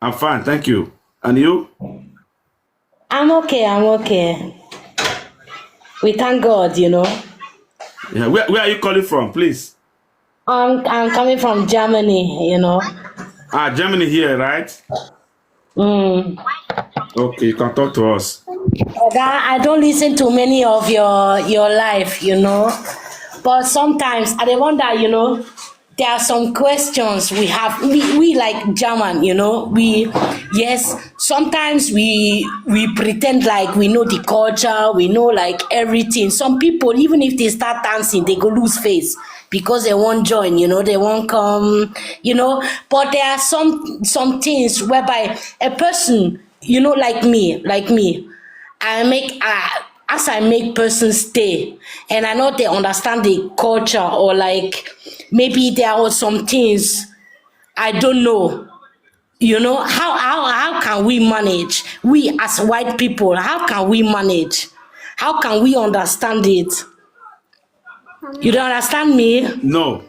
I'm fine, thank you. And you? I'm okay, I'm okay. We thank God, you know. Yeah. Where, where are you calling from, please? I'm, I'm coming from Germany, you know. Ah, Germany here, right? Mm. Okay, you can talk to us. Oga, I don't listen to many of your your life, you know. But sometimes I dey wonder, you know, there are some questions we have. We, we like German, you know. We, yes, sometimes we we pretend like we know the culture, we know like everything. Some people, even if they start dancing, they go lose face because they won't join, you know, they won't come, you know. But there are some some things whereby a person, you know, like me, like me, I make uh, as I make person stay, and I know they understand the culture, or like maybe there are some things I don't know. You know, how how how can we manage? We as white people, how can we manage? How can we understand it? You don't understand me? No.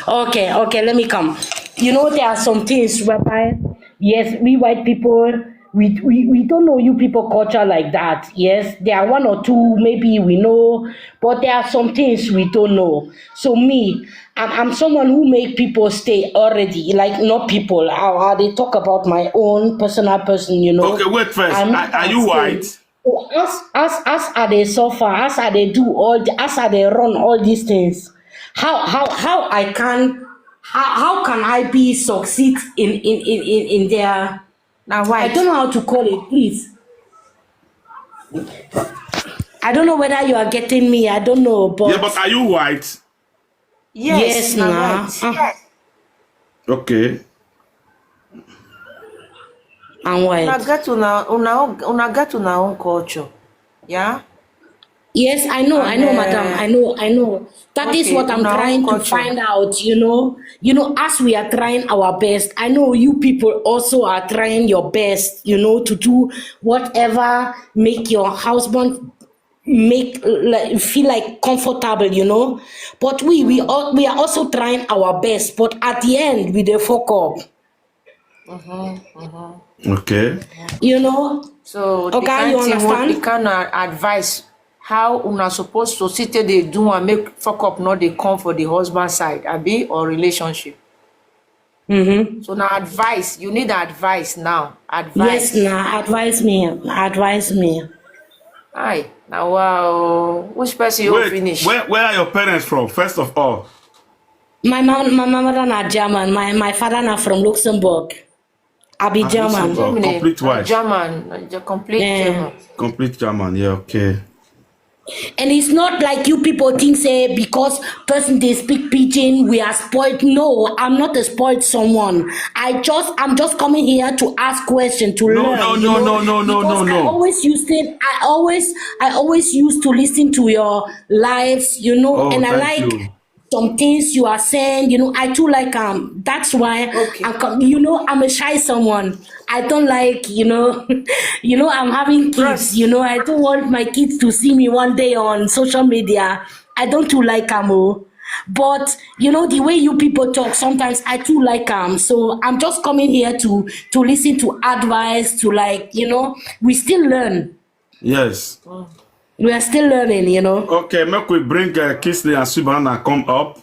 Okay, okay, let me come. You know, there are some things whereby, yes, we white people, we, we, we don't know you people culture like that. Yes, there are one or two maybe we know, but there are some things we don't know. So me, I'm, I'm someone who make people stay already, like, not people. How, how they talk about my own personal person, you know. Okay, wait first. I'm Are, are you stay. White? So as as as I dey suffer, as I dey do all the, as I dey run all these things, how how how I can how, how can I be succeed in in in in, in their Now, I white. don't know how to call it, please. I don't know whether you are getting me. I don't know, but Yeah, but are you white? Yes, yes, na na. white. Ah, Okay. and Una white. get una una own- una get una own culture. Yeah. Yes, I know, I And know, madam. uh, I know, I know. That is okay, what I'm una own trying to culture. find out, you know. You know, as we are trying our best, I know you people also are trying your best, you know, to do whatever make your husband make like feel like comfortable, you know. But we we all, we are also trying our best, but at the end we dey fuck up, Okay. you know. So the Okay, you kind thing what the understand? kind of advice how una supposed to sit there they do and make fuck up not they come for the husband side, abi or relationship. Mm-hmm. So now advice, you need advice now. Yes, Advice. now advise me, advise me. Aye, now wow. Which person you Wait, finish? Where, where are your parents from, first of all? My mom, my mother na German. My my father na from Luxembourg. I be Ah, German. Luxembourg. Germany, Complete uh, white. German, uh, complete Eh. German. Complete German, yeah, okay. And it's not like you people think say because person they speak pidgin, we are spoiled. No, I'm not a spoiled someone. I just I'm just coming here to ask question to No, learn. no, You no, know, no, no, no, no, because I no. Always used to I always I always used to listen to your lives, you know, Oh, and I thank like you. some things you are saying, you know, I too like um that's why Okay. I'm com- you know, I'm a shy someone. I don't like, you know, you know, I'm having kids, Bros, you know, I don't want my kids to see me one day on social media. I don't too like am, oh. But you know, the way you people talk, sometimes I too like am. So I'm just coming here to to listen to advice, to like, you know, we still learn. Yes. We are still learning, you know. Okay, make we bring uh, Kingsley and Subhana come up.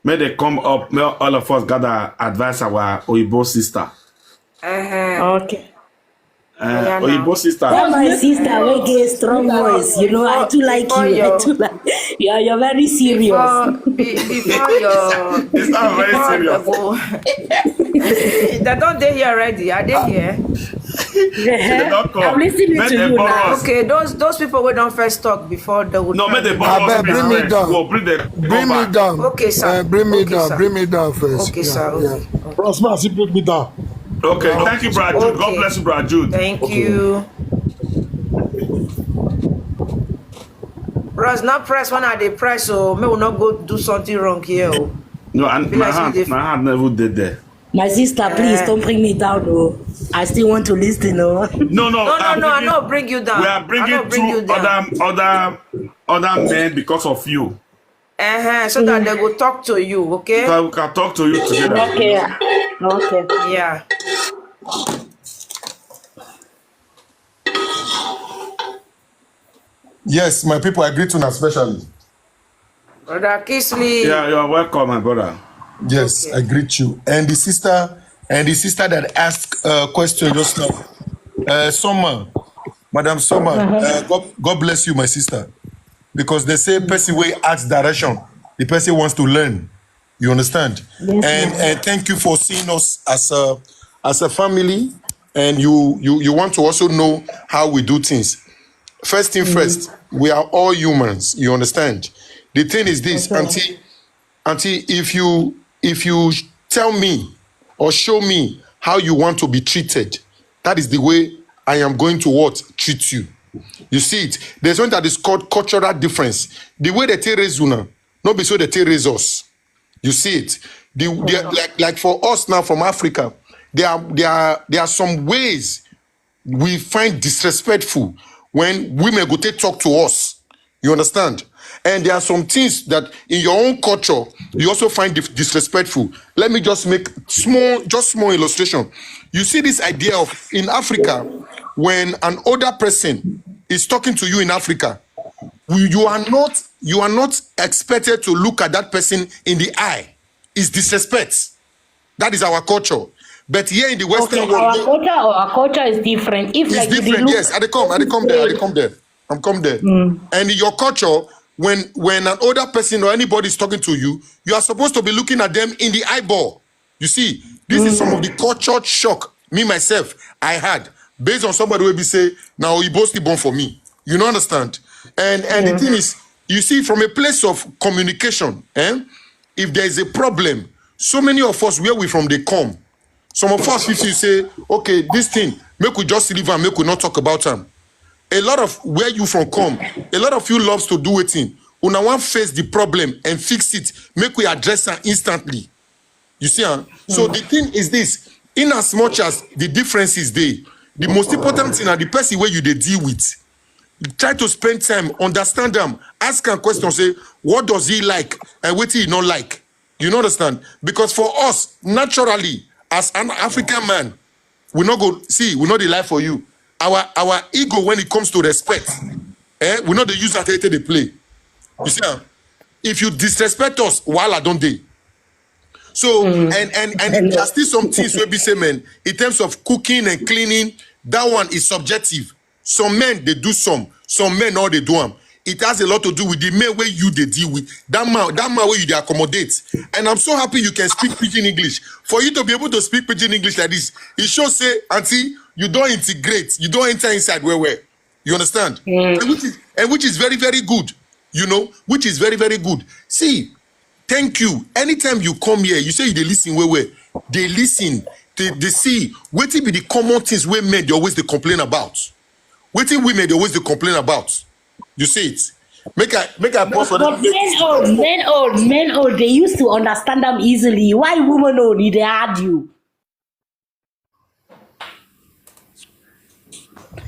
May they come up. May all of us gather advise our Oyibo sister. Uh-huh. Okay. Uh, Yeah, Oyibo now. Sister. That my sister will get strong voice. You know, I Before too like before you. I your too like you. Are, you're very serious. before be, before your It's not very before serious. Go, they don't they here already. Are they here? They don't come. I'm listening Make to they you borrow now. us. Okay, those those people who don't first talk before they would No, try make they to borrow us. Abeg, bring me Please, down. go bring the Bring me back. down. Okay, sir. Uh, bring me Okay, down. sir. Bring me down first. Okay, Yeah, sir. Yeah. Okay. Bros, ma, see, bring me down. Okay, thank you, Brad Jude. God Okay. Bless you, Brad Jude. Thank Okay. You. Bros, not press one at the press, so may we not go do something wrong here. Oh. No, and Be my like say hand, they my hand never did there. My sister, please Eh. Don't bring me down, oh. I still want to listen, oh. No, no, No, no, I'm no, I bringing, not bring you down. We are I bringing not bring you two down. Other, other, other men because of you. Uh-huh, so that they go talk to you, okay? So we can talk to you together. Okay. Okay. Yeah. Yes, my people, I greet you especially. Brother Kingsley. Yeah, you are welcome, my brother. Yes, Okay. I greet you. And the sister, and the sister that asked a question just now, uh, Soma, Madam Soma, uh, God, God bless you, my sister, because they say person wey ask direction, the person wants to learn. You understand? Yes, and ma'am. And thank you for seeing us as a as a family, and you you you want to also know how we do things. First thing first, we are all humans. You understand? The thing is this, Okay. Auntie, Auntie, if you if you tell me or show me how you want to be treated, that is the way I am going to what treat you. You see it? There's one that is called cultural difference. The way they take raise una, no be so they take raise us. You see it? The, the, like like for us now from Africa, there are there are there are some ways we find disrespectful when women go take talk to us. You understand? And there are some things that in your own culture you also find dis- disrespectful. Let me just make small, just small illustration. You see this idea of in Africa, when an older person is talking to you in Africa, you you are not you are not expected to look at that person in the eye. It's disrespect. That is our culture. But here in the Western Okay, world, our you- culture, our culture is different. If it's like you dey different. look, Yes, I dey come. I dey come there. I dey come there. I'm come there. And in your culture, when when an older person or anybody is talking to you, you are supposed to be looking at them in the eyeball. You see, this is some of the culture shock Me myself, I had, based on somebody wey be say na oyibo still born for me. You no understand? And and the thing is, you see, from a place of communication, eh? If there is a problem, so many of us, where we from dey come, some of us, if you say, okay, this thing, make we just leave am, make we not talk about am. A lot of where you from come, a lot of you loves to do wetin, una wan face the problem and fix it, make we address am instantly. You see am? So the thing is this: in as much as the differences dey, the most important thing na the person wey you dey deal with. Try to spend time, understand am, ask am question, say, what does he like and wetin he no like? You no understand? Because for us, naturally, as an African man, we no go see, we no dey lie for you. Our our ego, when it comes to respect, eh, we no dey use that take dey play. You see am? If you disrespect us, wahala don dey. So and and and there are still some things wey be say, man, in terms of cooking and cleaning, that one is subjective. Some men dey do some, some men no dey do am. It has a lot to do with the men wey you dey deal with. That man, that man wey you dey accommodate. And I'm so happy you can speak pidgin English. For you to be able to speak pidgin English like this, it shows say, auntie, you don integrate, you don enter inside well well. You understand? And which is and which is very, very good. You know, which is very, very good. See, thank you. Anytime you come here, you say you dey listen well well. Dey listen. Dey dey see wetin be the common things wey men dey always dey complain about. Wetin women dey always dey complain about. You see it. Make I make I pause for But that. men old, men old, men old, they used to understand them easily. Why woman old, they hard you?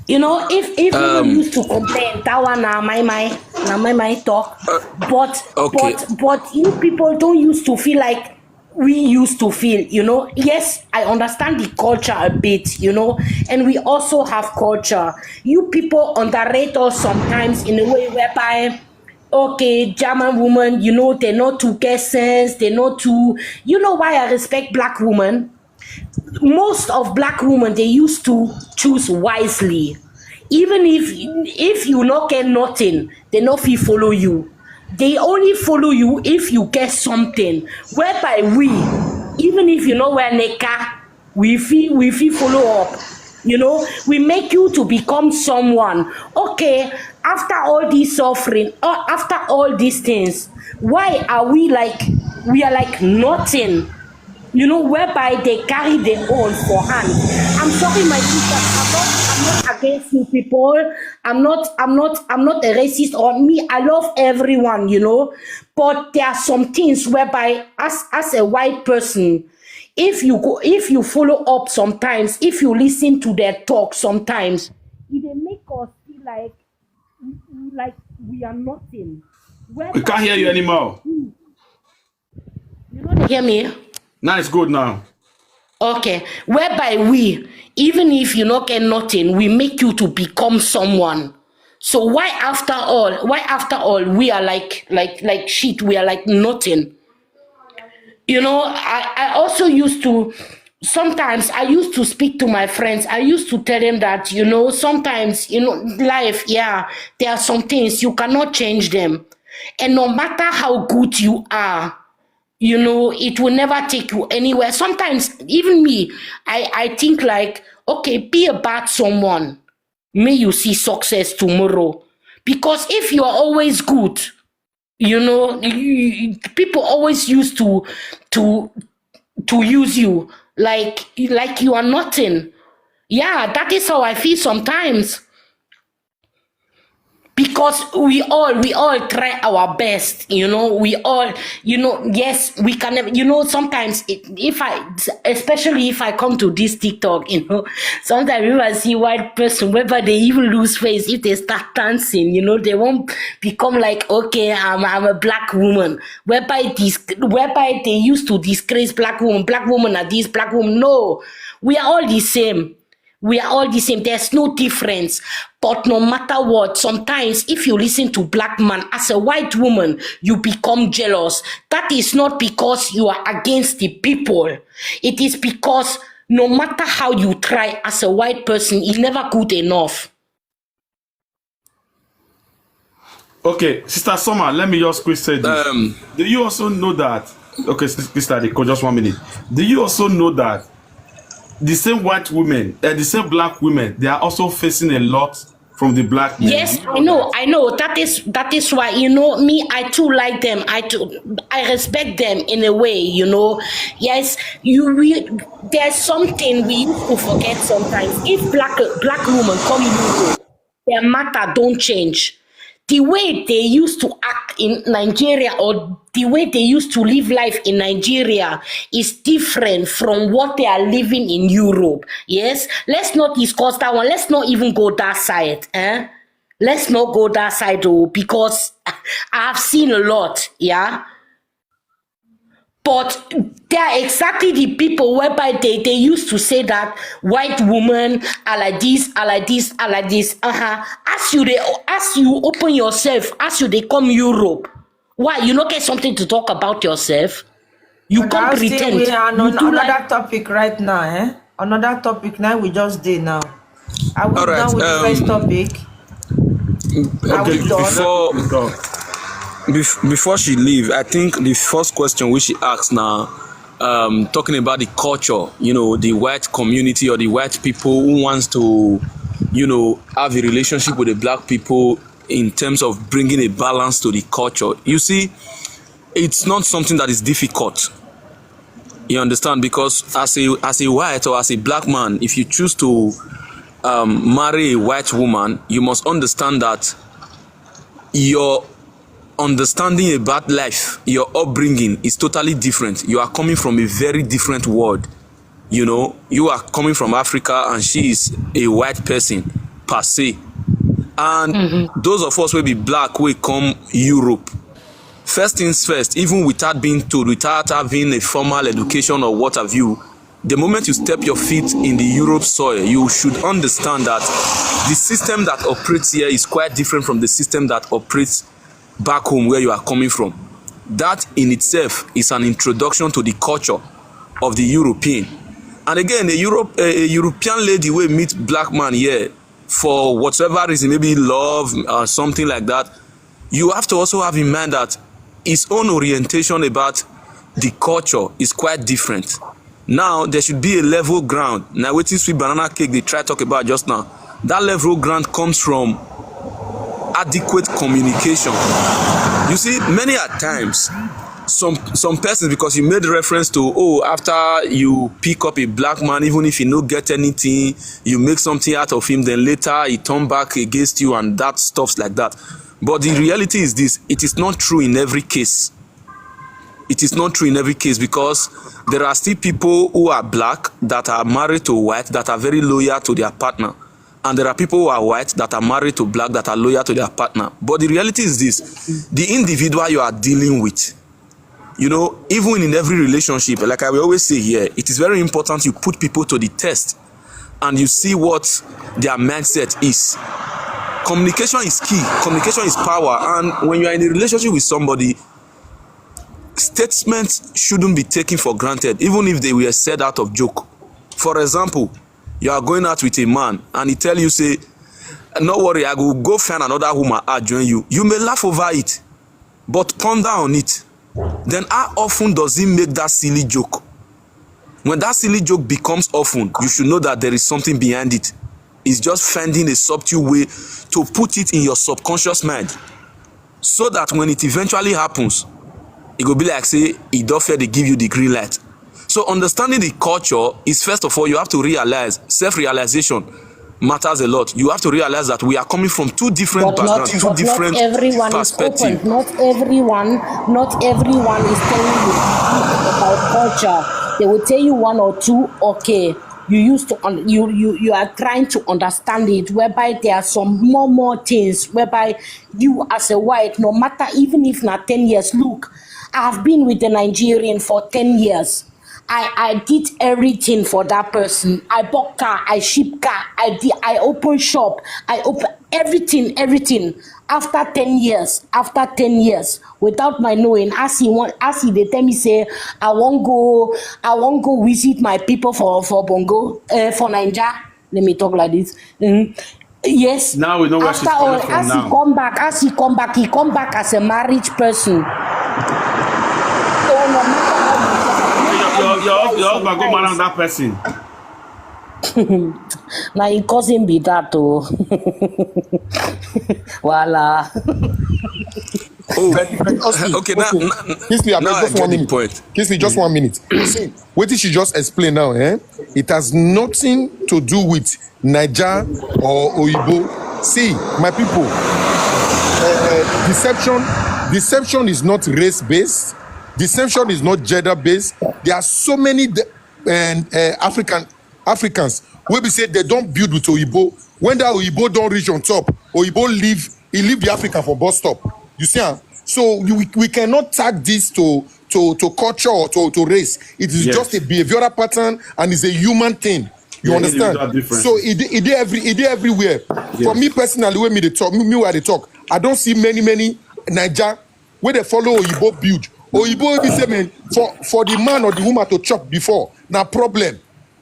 You know, if if women Um, used to complain, that one na my my na my my talk. But okay. but but you people don't used to feel like we used to feel. You know, yes, I understand the culture a bit. You know, and we also have culture. You people underrate us sometimes in a way whereby, okay, German woman, you know, they not too get sense, they not too. You know why I respect black women? Most of black women, they used to choose wisely. Even if if you not get nothing, they not feel follow you. They only follow you if you get something. Whereby we, even if you know where neka, we feel we feel follow up. You know, we make you to become someone. Okay, after all this suffering, or after all these things, why are we like we are like nothing? You know, whereby they carry their own for hand. I'm sorry, my sister. I'm not. I'm not against you people. I'm not. I'm not. I'm not a racist or me. I love everyone. You know, but there are some things whereby, as as a white person, if you go, if you follow up sometimes, if you listen to their talk sometimes, it dey make us feel like we- we- like we are nothing. We can't hear you anymore. You know, they hear me. Now it's good now. Okay, whereby we, even if you not get nothing, we make you to become someone. So why after all, why after all we are like like like shit? We are like nothing. You know, I I also used to, sometimes I used to speak to my friends. I used to tell them that, you know, sometimes, you know, life, yeah, there are some things you cannot change them. And no matter how good you are, you know, it will never take you anywhere. Sometimes, even me, I, I think like, okay, be a bad someone. May you see success tomorrow. Because if you are always good, you know, you, you- people always used to to to use you like like you are nothing. Yeah, that is how I feel sometimes. Because we all we all try our best, you know, we all, you know, yes, we can never, you know, sometimes it, if I, especially if I come to this TikTok, you know, sometimes if I see white person, whether they even lose face, if they start dancing, you know, they won't become like, okay, I'm, I'm a black woman, whereby this, whereby they used to disgrace black woman, black woman are this, black woman, no, we are all the same. We are all the same. There's no difference. But no matter what, sometimes if you listen to black man as a white woman, you become jealous. That is not because you are against the people. It is because no matter how you try as a white person, it's never good enough. Okay, Sister Summer, let me just quick say this. Um, Do you also know that? Okay, Sis- Sister Adeko, just one minute. Do you also know that the same white women, uh, the same black women, they are also facing a lot from the black men. Yes, I know, I know. That is that is why, you know, me, I too like them. I too, I respect them in a way, you know. Yes, you we there's something we used to forget sometimes. If black black woman come Europe, their matter don't change. The way they used to act in Nigeria or the way they used to live life in Nigeria is different from what they are living in Europe. Yes, let's not discuss that one. Let's not even go that side. Eh? Let's not go that side, oh, because I have seen a lot. Yeah. But they are exactly the people whereby they, they used to say that white women are like this, are like this, are like this. Uh-huh. As you they, as you open yourself, as you they come Europe, why you not get something to talk about yourself? You come pretend. We are on another topic right now, eh? Another topic now we just did now. Are we done with the first topic? Okay, before before she leave, I think the first question we should ask now, um, talking about the culture, you know, the white community or the white people who wants to, you know, have a relationship with the black people in terms of bringing a balance to the culture. You see, it's not something that is difficult. You understand? Because as a as a white or as a black man, if you choose to um, marry a white woman, you must understand that your understanding about life, your upbringing is totally different. You are coming from a very different world. You know, you are coming from Africa and she is a white person per se. And mm-hmm. Those of us will be black, we come Europe. First things first, even without being told, without having a formal education or what have you, the moment you step your feet in the Europe soil, you should understand that the system that operates here is quite different from the system that operates back home where you are coming from. That in itself is an introduction to the culture of the European. And again, a Europe a, a European lady will meet black man here for whatever reason, maybe love or something like that. You have to also have in mind that his own orientation about the culture is quite different. Now there should be a level ground. Now wetin sweet banana cake they try talk about just now. That level ground comes from adequate communication. You see, many at times, some some persons, because you made reference to, oh, after you pick up a black man, even if he no get anything, you make something out of him, then later he turn back against you and that stuffs like that. But the reality is this: it is not true in every case. It is not true in every case, because there are still people who are black that are married to white that are very loyal to their partner, and there are people who are white that are married to black that are loyal to their partner. But the reality is this: the individual you are dealing with, you know, even in every relationship, like I will always say here, it is very important you put people to the test and you see what their mindset is. Communication is key. Communication is power. And when you are in a relationship with somebody, statements shouldn't be taken for granted, even if they were said out of joke. For example, you are going out with a man and he tell you, say, "No worry, I go go find another woman, I join you." You may laugh over it, but ponder on it. Then how often does he make that silly joke? When that silly joke becomes often, you should know that there is something behind it. It's just finding a subtle way to put it in your subconscious mind, so that when it eventually happens, it go be like say e don fair dey give you the green light. So understanding the culture is, first of all, you have to realize, self-realization matters a lot. You have to realize that we are coming from two different backgrounds, two different perspectives. Not everyone, not everyone is telling you about culture. They will tell you one or two. Okay, you used to you you you are trying to understand it, whereby there are some more more things whereby you, as a white, no matter even if not ten years. Look, I've been with the Nigerian for ten years. I, I did everything for that person. I bought car, I ship car, I did, I open shop, I open everything, everything. After ten years, after ten years, without my knowing, as he want, as he they tell me say, "I won't go, I won't go visit my people for for Bongo, uh, for Niger." Let me talk like this. Mm. Yes. Now we know where she's coming from. After all, as he come back, as he come back, he come back as a married person. So no matter how you your, your, your husband go marry another person. Na him cousin be that o. Wahala. Oh, But, but Oski, okay. Now, Oski, now, Kingsley, I now beg, I just get one the minute. Point. Kingsley, just one minute. See, what she just explained now, eh? It has nothing to do with Naija or Oyibo. See, my people, uh, deception, deception is not race-based. Deception is not gender-based. There are so many de- and uh, African Africans wey be say they don't build with Oyibo. When that Oyibo don't reach on top, Oyibo leave, he leave the African for bus stop. You see, am? So you, we, we cannot tag this to to to culture or to, to race. It is Yes. Just a behavioral pattern and it's a human thing. You Yeah, understand? Individual differences. So it dey- it dey every it dey everywhere. For Yes. Me personally, when me dey talk, me, me where they talk, I don't see many many Naija where they follow Oyibo build. Oyibo be say, man, for for the man or the woman to chop before, na problem.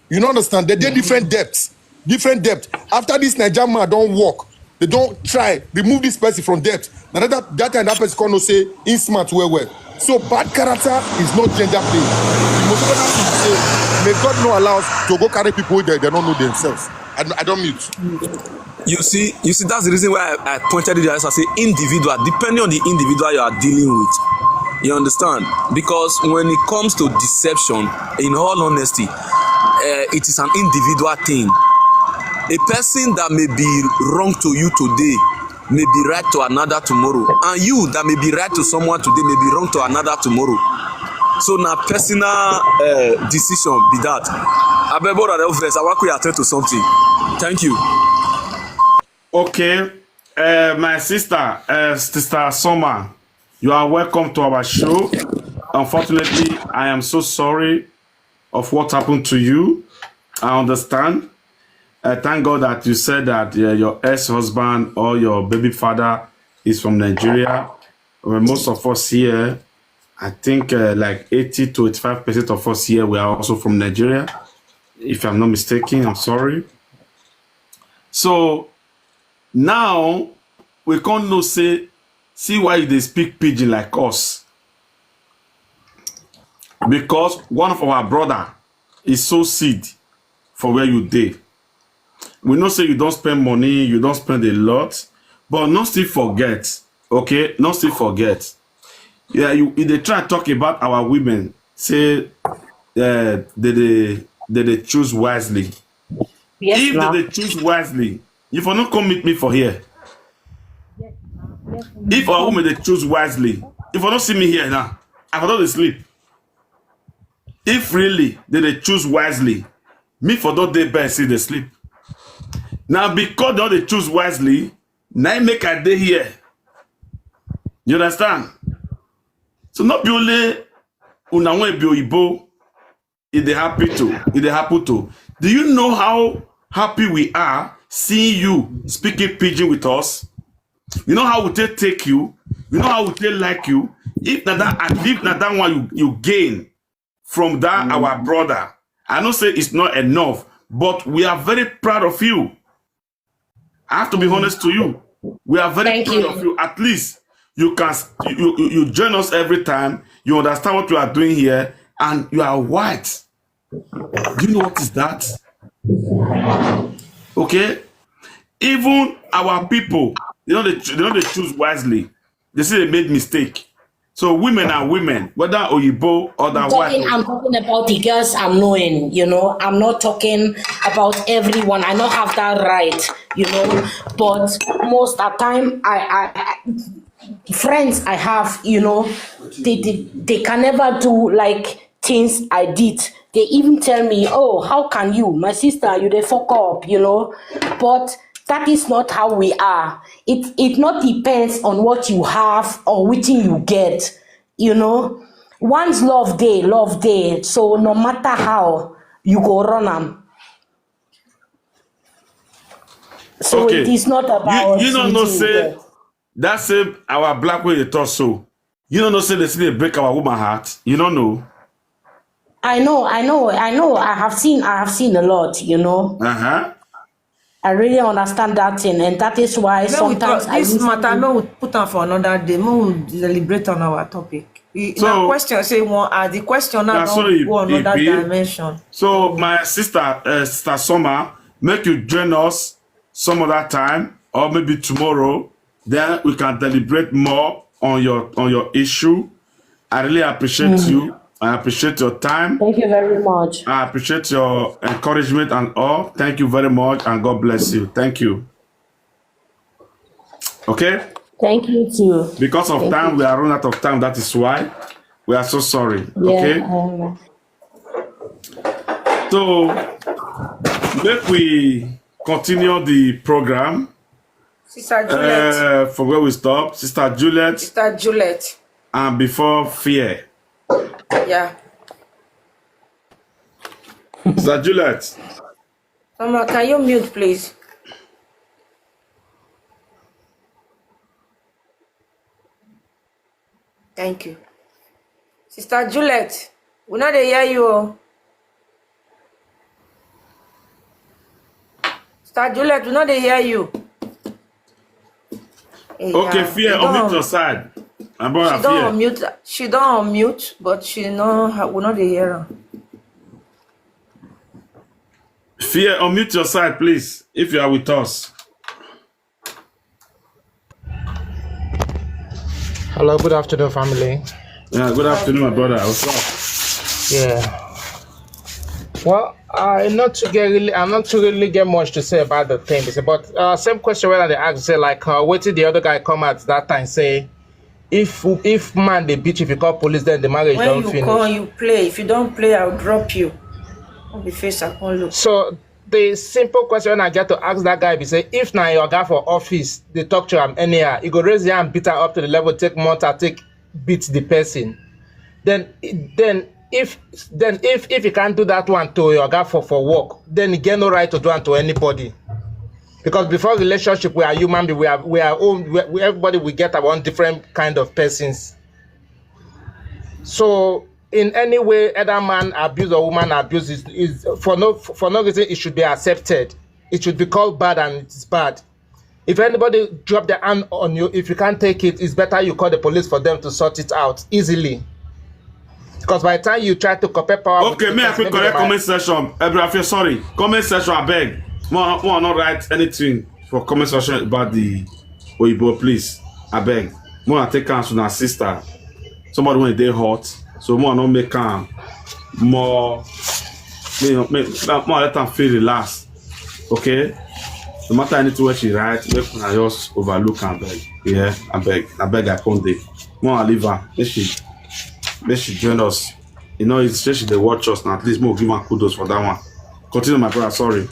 You know, understand? They dey different depths, different depth. After this Naija man don't work, they don't try remove this person from debt. Now that that time that person come know say he smart well well. So bad character is not gender based. The most important thing is say may God not allow us to go carry people wey they, they don't know themselves. I, I don't mute. You see, you see, that's the reason why I, I pointed it out. I say individual, depending on the individual you are dealing with. You understand? Because when it comes to deception, in all honesty, uh, it is an individual thing. A person that may be wrong to you today may be right to another tomorrow, and you that may be right to someone today may be wrong to another tomorrow. So na personal uh, decision be that. Abeg, brother, no vex. I wan quick attend to something. Thank you. Okay, uh, my sister, uh, Sister Summer, you are welcome to our show. Unfortunately, I am so sorry of what happened to you. I understand. Uh, thank God that you said that uh, your ex-husband or your baby father is from Nigeria. Well, most of us here, I think uh, like eighty to eighty-five percent of us here, we are also from Nigeria. If I'm not mistaken, I'm sorry. So now we can't know say, see why they speak pidgin like us. Because one of our brother is so seed for where you dey. We know say you don't spend money, you don't spend a lot, but not still forget, okay? Not still forget. Yeah, you if they try talk about our women, say uh, they, they they they choose wisely. Yes, If now. They, they choose wisely, if you not come meet me for here, if our women they choose wisely, if you don't see me here now, I for don dey sleep. If really they, they choose wisely, me for don dey bed see they sleep. Now because they, they choose wisely, now make I dey here. You understand? So not be only una wey be oyibo, e dey happy to, e dey happen to. Do you know how happy we are seeing you speaking pidgin with us? You know how we take take you. You know how we take like you. If na that, if na that one you, you gain from that our brother, I know say it's not enough, but we are very proud of you. I have to be honest to you. We are very Thank proud you. Of you. At least you can s- you, you you join us every time. You understand what we are doing here, and you are white. Do you know what is that? Okay, even our people, they know they, they know they choose wisely. They say they made mistake. So women are women, whether oyibo or that white. Talking, I'm talking about the girls I'm knowing, you know. I'm not talking about everyone. I don't have that right, you know. But most of the time, I, I, I friends I have, you know, they, they, they can never do like things I did. They even tell me, "Oh, how can you, my sister? You dey fuck up," you know. But that is not how we are. It it not depends on what you have or wetin you get, you know. Once love dey, love dey. So no matter how, you go run am. So Okay. It is not about You, you don't know wetin you say get. That same our black way they talk so. You don't know say they still dey break our woman heart. You don't know. I know, I know, I know. I have seen, I have seen a lot, you know. Uh huh. I really understand that thing, and that is why When we sometimes talk, I this use matter, may we put am for another day. May we deliberate on our topic. The, so, na question say one ask, the question now na so don e go another dimension. So my sister, uh, Sister Summer, make you join us some other time, or maybe tomorrow. Then we can deliberate more on your, on your issue. I really appreciate you. I appreciate your time. Thank you very much. I appreciate your encouragement and all. Thank you very much, and God bless you. Thank you. Okay? Thank you too. Because of time, we are running out of time. That is why we are so sorry. Yeah, okay? I know. So, make we continue the program. Sister Juliet. Uh, for where we stop, Sister Juliet. Sister Juliet. And before Fear. Yeah. Sister Juliet. Mama, can you mute, please? Thank you. Sister Juliet, we no dey hear you o. Sister Juliet, we no dey hear you. Eh, okay, yeah, Fear, you don unmute your side. My brother, she don Fear. Unmute, she don unmute, but she no, we no dey hear am. Fear, unmute your side, please, if you are with us. Hello, good afternoon, family. Yeah, good afternoon, my brother. What's up? Yeah. Well, I not to get really, I'm not to really get much to say about the thing. But uh, same question where they ask say like, uh, what did the other guy come out that time say, if, if man dey beat you, if you call police, then the marriage don finish. When you call, you play. If you don't play, I'll drop you. No be face I come look. So the simple question I get to ask that guy be say, if na your guy for office, they talk to am anyhow, you go raise your hand, beat her up to the level, take mortar, take beat the person. Then, then if, then if, if you can't do that one to your guy for, for work, then you get no right to do am to anybody. Because before relationship, we are human being, we are, we are own, we, we, everybody, we get our own different kind of persons. So in any way, either man abuse or woman abuse is, is for no, for no reason it should be accepted. It should be called bad, and it's bad. If anybody drop their hand on you, if you can't take it, it's better you call the police for them to sort it out easily. Because by the time you try to compare power with, okay, may I quick correct comment section? Ebrafia, sorry. Comment section, I beg. More, more not write anything for comment section about the Oyibo, please. I beg. More I take counsel na sister. Somebody when they hot, so more no make am more. Make, make, more let am feel relaxed. Okay? No matter anything what she write, make una just overlook and beg. Yeah, I beg. I beg I come dey. More I leave her. Make she, make she join us. You know, it's just she dey watch us now. At least more give her kudos for that one. Continue, my brother. Sorry.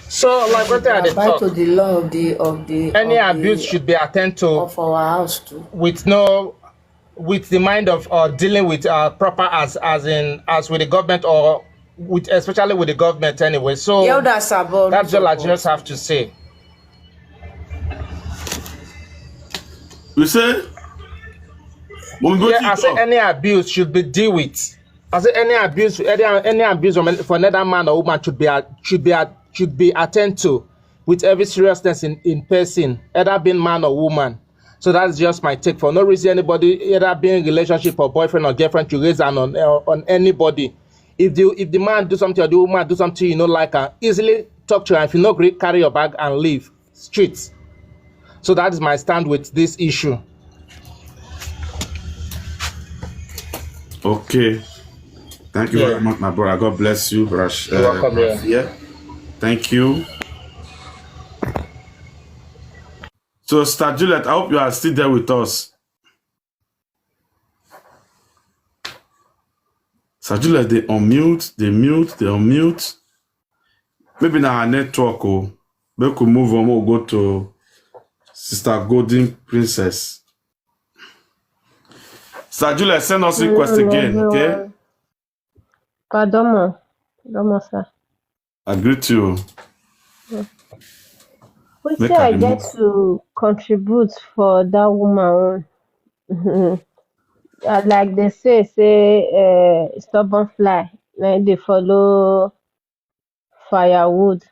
So, like what I dey talk, to the law of the, of the, any of the abuse should be attend to of our house too. With no, with the mind of uh, dealing with uh, proper as, as in as with the government or with, especially with the government anyway. So the elders above that's all I just have to say. You say? When we go yeah, I say any abuse should be deal with. I say any abuse, any, any abuse from, for another man or woman should be a, should be a, should be attend to with every seriousness in, in person, either being man or woman. So that's just my take. For no reason, anybody, either being relationship or boyfriend or girlfriend, to raise an on, uh, on anybody. If the, if the man do something or the woman do something you no like, and easily talk to her. If you no agree, carry your bag and leave. Street. So that is my stand with this issue. Okay. Thank you very much, my brother. God bless you, brother. You're welcome, yeah. Thank you. So, Sister Juliet, I hope you are still there with us. Sister Juliet, they unmute, they mute, they unmute. Maybe now our network, oh, we could move on, we'll go to Sister Golden Princess. Sister Juliet, send us request again, okay? Pardon, pardon, sir. I greet you. Wetin I get to contribute for that woman own? Like they say, say uh, stubborn fly, like they follow firewood,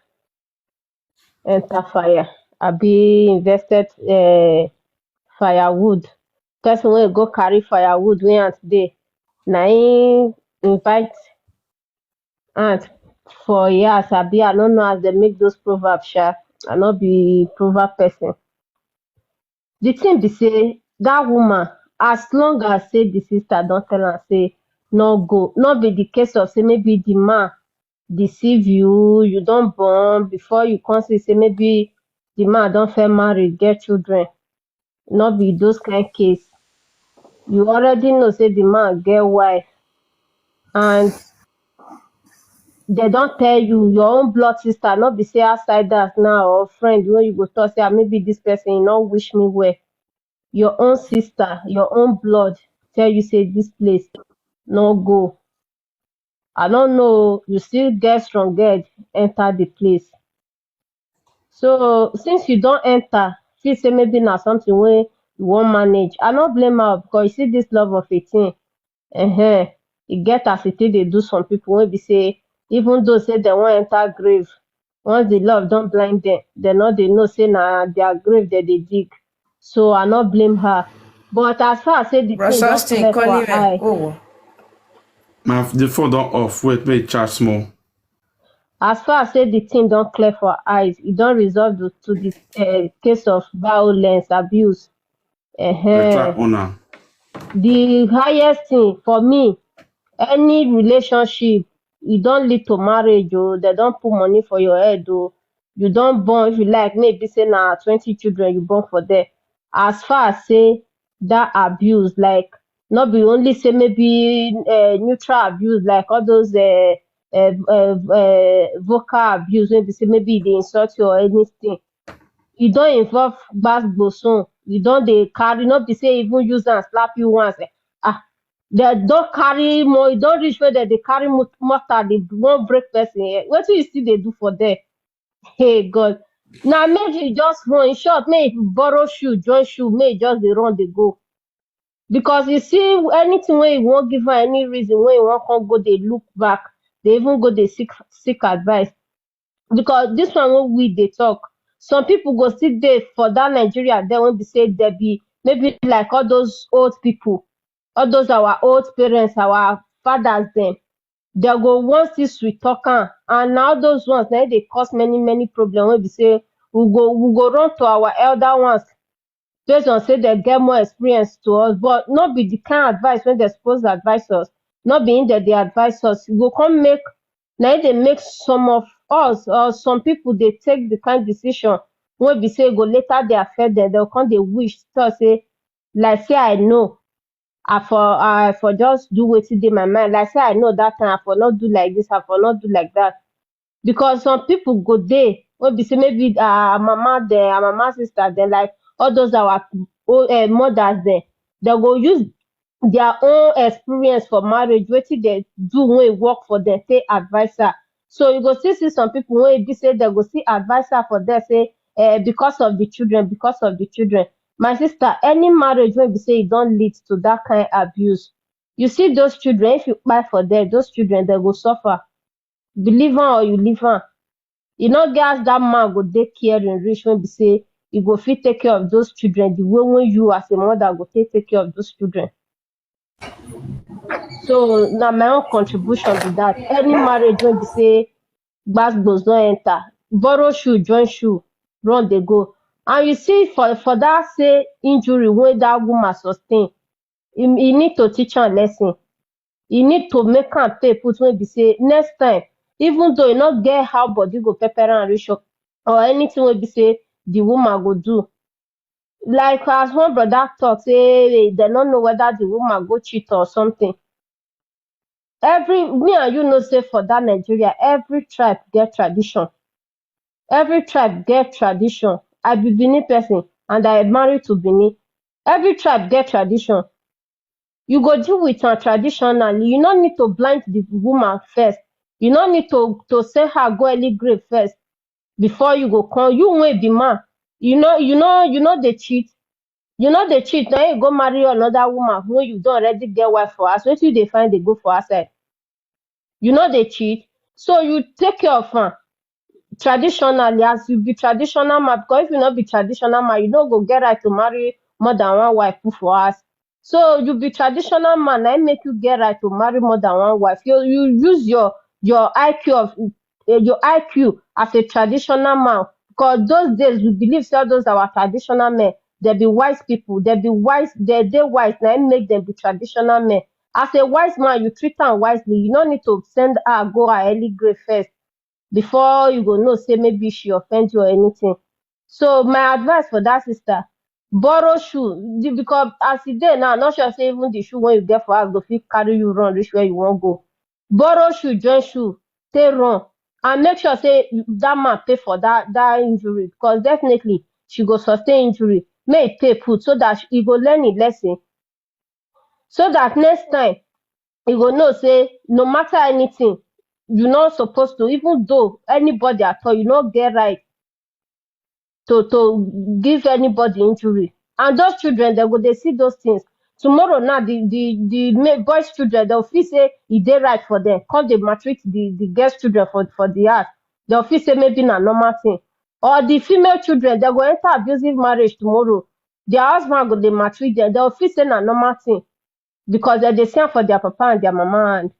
enter fire. I be invested uh, firewood. person wey go carry firewood wey ant dey, na im invite ant for yas. Abi, I no know as dem make those proverbs sha. I no be proverb person. The thing be say that woman, as long as say the sister don tell am say no go, no be the case of say maybe the man deceive you, you don born before you come see say maybe the man don first marry, get children. No be those kind case. You already know say the man get wife, and they don tell you, your own blood sister, no be say outsiders now or friend wey you go talk say, "Ah, maybe this person e no wish me well." Your own sister, your own blood tell you say this place no go. I no know, you still get strong head enter the place. So since you don enter, feel say maybe na something wey you wan manage, I no blame her, because you see this love of a thing, ehen, e get as e take dey do some people wey be say even though say dem wan enter grave, once the love don blind dem, dem no dey know say na their grave dem dey dig. So I no blame her. But as far as say the thing don clear for eye, my the phone don off. Wait, make e charge small. As far as say the thing don clear for eyes, e don resolve to, to the uh, case of violence, abuse. Uh-huh. The highest thing for me, any relationship, e don lead to marriage, oh, they don put money for your head, oh, you don born, if you like, maybe say na twenty children you born for there. As far as say that abuse, like, no be only say maybe uh, neutral abuse, like all those uh, uh, uh, uh, vocal abuse, maybe say maybe they insult you or anything. E don involve gbas gbosun. E don dey carry, no be say even use am slap you once. Eh, ah, they don carry more. E don reach where they dey carry mortar, they wan break person. Eh, wetin you still dey do for there? Hey God, na make you just run. In short, make you borrow shoe, join shoe, make you just dey run dey go. Because you see, anything wey you wan give am any reason wey you wan come go dey look back, dey even go dey seek seek advice. Because this one wey we dey talk, some people go still dey for that Nigeria there wey be say they be maybe like all those old people, all those our old parents, our fathers dem, they go wan still sweet talk am, and na all those ones na dey cause many many problem wey be say we go we go run to our elder ones based on say they get more experience to us, but no be the kind advice wey they suppose advise us, no be im dem dey advise us. E go come make na im dey make some of us or some people dey take the kind decision wey be say go later dey affect them. They go come dey wish talk say like say I know, I for I for just do wetin dey my mind. Like say I know that time I for not do like this, I for not do like that. Because some people go dey wey be say maybe uh, mama dem, uh, mama sister dem, like all those our old uh, mothers dem, they go use their own experience for marriage, wetin they do wey work for them, take advise her. So you go still see some people wey be say they go still advise her for there say uh, because of the children, because of the children. My sister, any marriage wey be say e don lead to that kind abuse, you see those children, if you kpai for there, those children they go suffer. Believe am or you leave am. E no get as that man go dey caring reach wey be say e go fit take care of those children the way wey you as a mother go take take care of those children. So na my own contribution be that. Any marriage wey be say gbas gbos don enter, borrow shoe, join shoe, run dey go. And you see for for that say injury wey that woman sustain, e e need to teach am lesson. E need to make am pay put wey be say next time, even though e no get how body go pepper am reach up or anything wey be say the woman go do. Like as one brother talk say they no know whether the woman go cheat or something. Every me and you know say for that Nigeria, every tribe get tradition. Every tribe get tradition. I be Benin person and I marry to Benin. Every tribe get tradition. You go deal with am traditionally. You no need to blind the woman first. You no need to to send her go early grave first before you go come. You wey be man, you know you know you no dey cheat. You no dey cheat, na you go marry another woman wey you don already get wife for house. Wetin you dey find dey go for outside? You no dey cheat, so you take care of am traditionally as you be traditional man. Because if you no be traditional man, you no go get right to marry more than one wife put for house. So you be traditional man, na im make you get right to marry more than one wife. You you use your your I Q of eh, your I Q as a traditional man, because those days we believe say all those our traditional men, they be wise people, they be wise, they dey wise, na im make them be traditional men. As a wise man, you treat am wisely. You no need to send her go her early grave first before you go know say maybe she offend you or anything. So my advice for that sister, borrow shoe. The- because as e dey now, I'm not sure say even the shoe wey you get for house go fit carry you run reach where you wan go. Borrow shoe, join shoe, take run, and make sure say you- that man pay for that that injury, because definitely she go sustain injury. Make e pay put so that e go learn im lesson, so that next time e go know say no matter anything, you no suppose to, even though anybody at all, you no get right to to give anybody injury. And those children, they go dey see those things. Tomorrow now, the the the ma- boys' children, they'll feel say e dey right for them. Come dey maltreat the the girls' children for for the house. They'll feel say maybe na normal thing. Or the female children, they go enter abusive marriage tomorrow. Their husband go dey maltreat them. They'll feel say na normal thing, because they dey see am for their papa and their mama hand.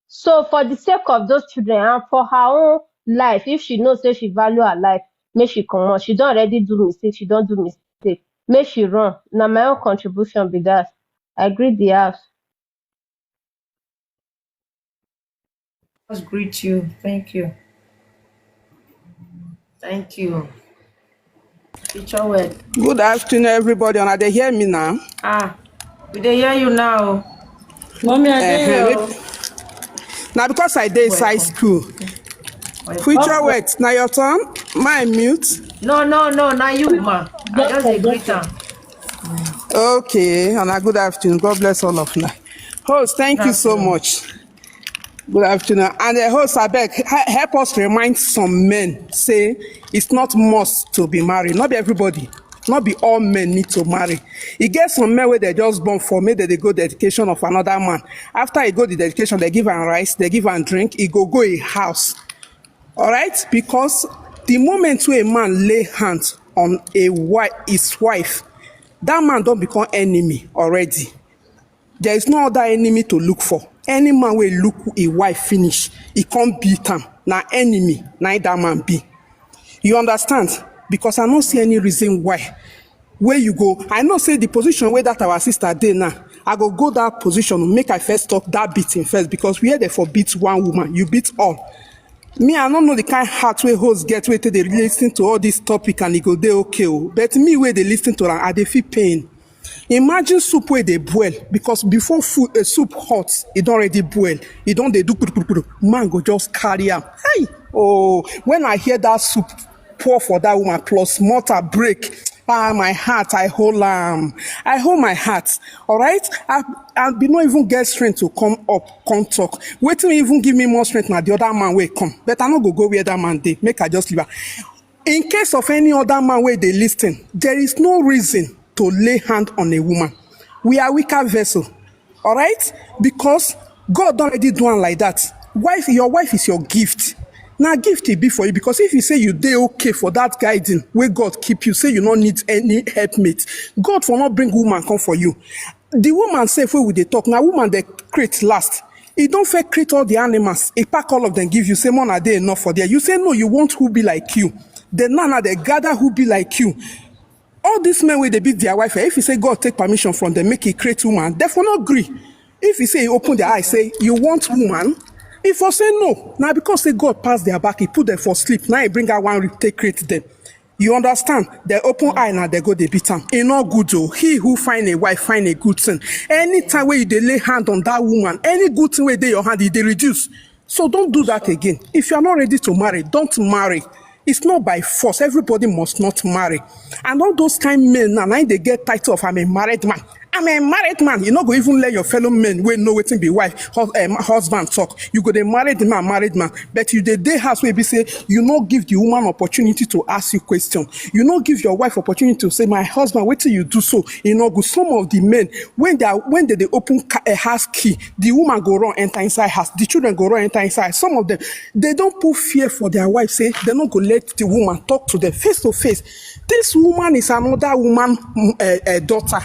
So for the sake of those children and for her own life, if she knows say she value her life, make she comot. She don already do mistake. She don do mistake. Make she run. Na my own contribution be that. I greet the house. Just greet you. Thank you. Thank you. Picture word. Good afternoon, everybody. Una dey hear me now? Ah, we dey hear you now. Mommy, I dey Eh, here. eh, Now because I dey inside school. Future word. Now your turn. My mute. No, no, no, na you, ma. I just dey greet am. Okay, and a good afternoon. God bless all of you. Host, thank you so much. Good afternoon. And the host, I beg, he- help us remind some men say it's not must to be married. Not be everybody. Not be all men need to marry. E get some men wey they just born for, make they dey go dedication of another man. After e go the dedication, they give am rice, they give am drink, e go go a house. All right? Because the moment wey a man lay hand on a wife, his wife, that man don become enemy already. There is no other enemy to look for. Any man wey look a wife finish, e come beat am. Na enemy, na im that man be. You understand? Because I no see any reason why. Where you go, I know say the position where that our sister dey now, I go go that position, make I first stop that beating first, because where they for beat one woman, you beat all. Me, I don't know the kind heart wey host get wey take dey listen to all this topic and e go dey okay o. But me wey dey listen to am, I dey feel pain. Imagine soup wey dey boil, because before food, a soup hot, e don already boil. E don dey do kpuru kpuru kpuru. Man go just carry am. Hey, oh, when I hear that soup pour for that woman plus mortar break, ah, my heart, I hold am. I hold my heart. All right, I I be no even get strength to come up, come talk. Wetin even give me more strength na the other man wey come. But I no go go where that man dey. Make I just leave am. In case of any other man wey dey listen, there is no reason to lay hand on a woman. We are weaker vessel, all right? Because God don already do am like that. Wife, your wife is your gift. Na gift e be for you, because if you say you dey okay for that guiding wey God keep you, say you no need any helpmate, God for not bring woman come for you. The woman sef wey we dey talk, na woman dey create last. E don first create all the animals, e pack all of them give you, say more na dey enough for there. You say no, you want who be like you. Then now, now they gather who be like you. All these men wey dey beat their wife, eh, if you say God take permission from them, make e create woman, they for no gree. If you say you open their eye, say you want woman, if for say no, now because say God pass their back, he put them for sleep. Now he bring out one rib, take create them. You understand? They open eye now, they go they beat am. E no good o. He who find a wife find a good thing. Anytime wey you dey lay hand on that woman, any good thing wey dey your hand, e dey reduce. So don't do that again. If you are not ready to marry, don't marry. It's not by force. Everybody must not marry. And all those kind men now, now they get title of "I'm a married man." I'm a married man. You no go even let your fellow men wey know wetin be wife, hus- um, husband talk. You go dey married man, married man. But you dey dey house wey be say you no give the woman opportunity to ask you question. You no give your wife opportunity to say, "My husband, wetin you do so?" You know, go some of the men when they are, when they dey open ca- a house key, the woman go run enter inside house, the children go run enter inside. Some of them, they don't put fear for their wife. Say they no go let the woman talk to them face to face. This woman is another woman, mm, eh, eh, daughter.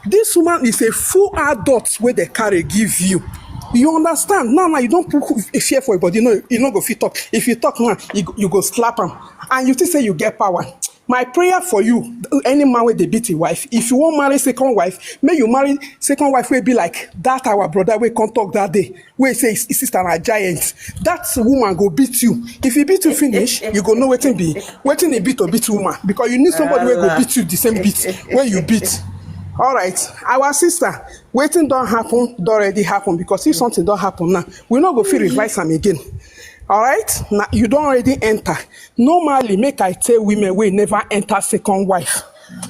This woman is a full adult wey dem carry give you. You understand? Now, now you don put fear for your body. No, you no go fit talk. If you talk now, you, go- you go slap am. And you think say you get power. My prayer for you, any man wey dey beat him wife, if you wan marry second wife, make you marry second wife wey be like that our brother wey come talk that day, wey say his sister na giant. That woman go beat you. If he beat you finish, you go know wetin be wetin e be to beat woman, because you need somebody wey go beat you the same beat wey you beat. All right, our sister, wetin don happen don already happen, because if something don happen now, we no go fit revise am again. All right, na you don already enter. Normally, make I tell women wey never enter second wife.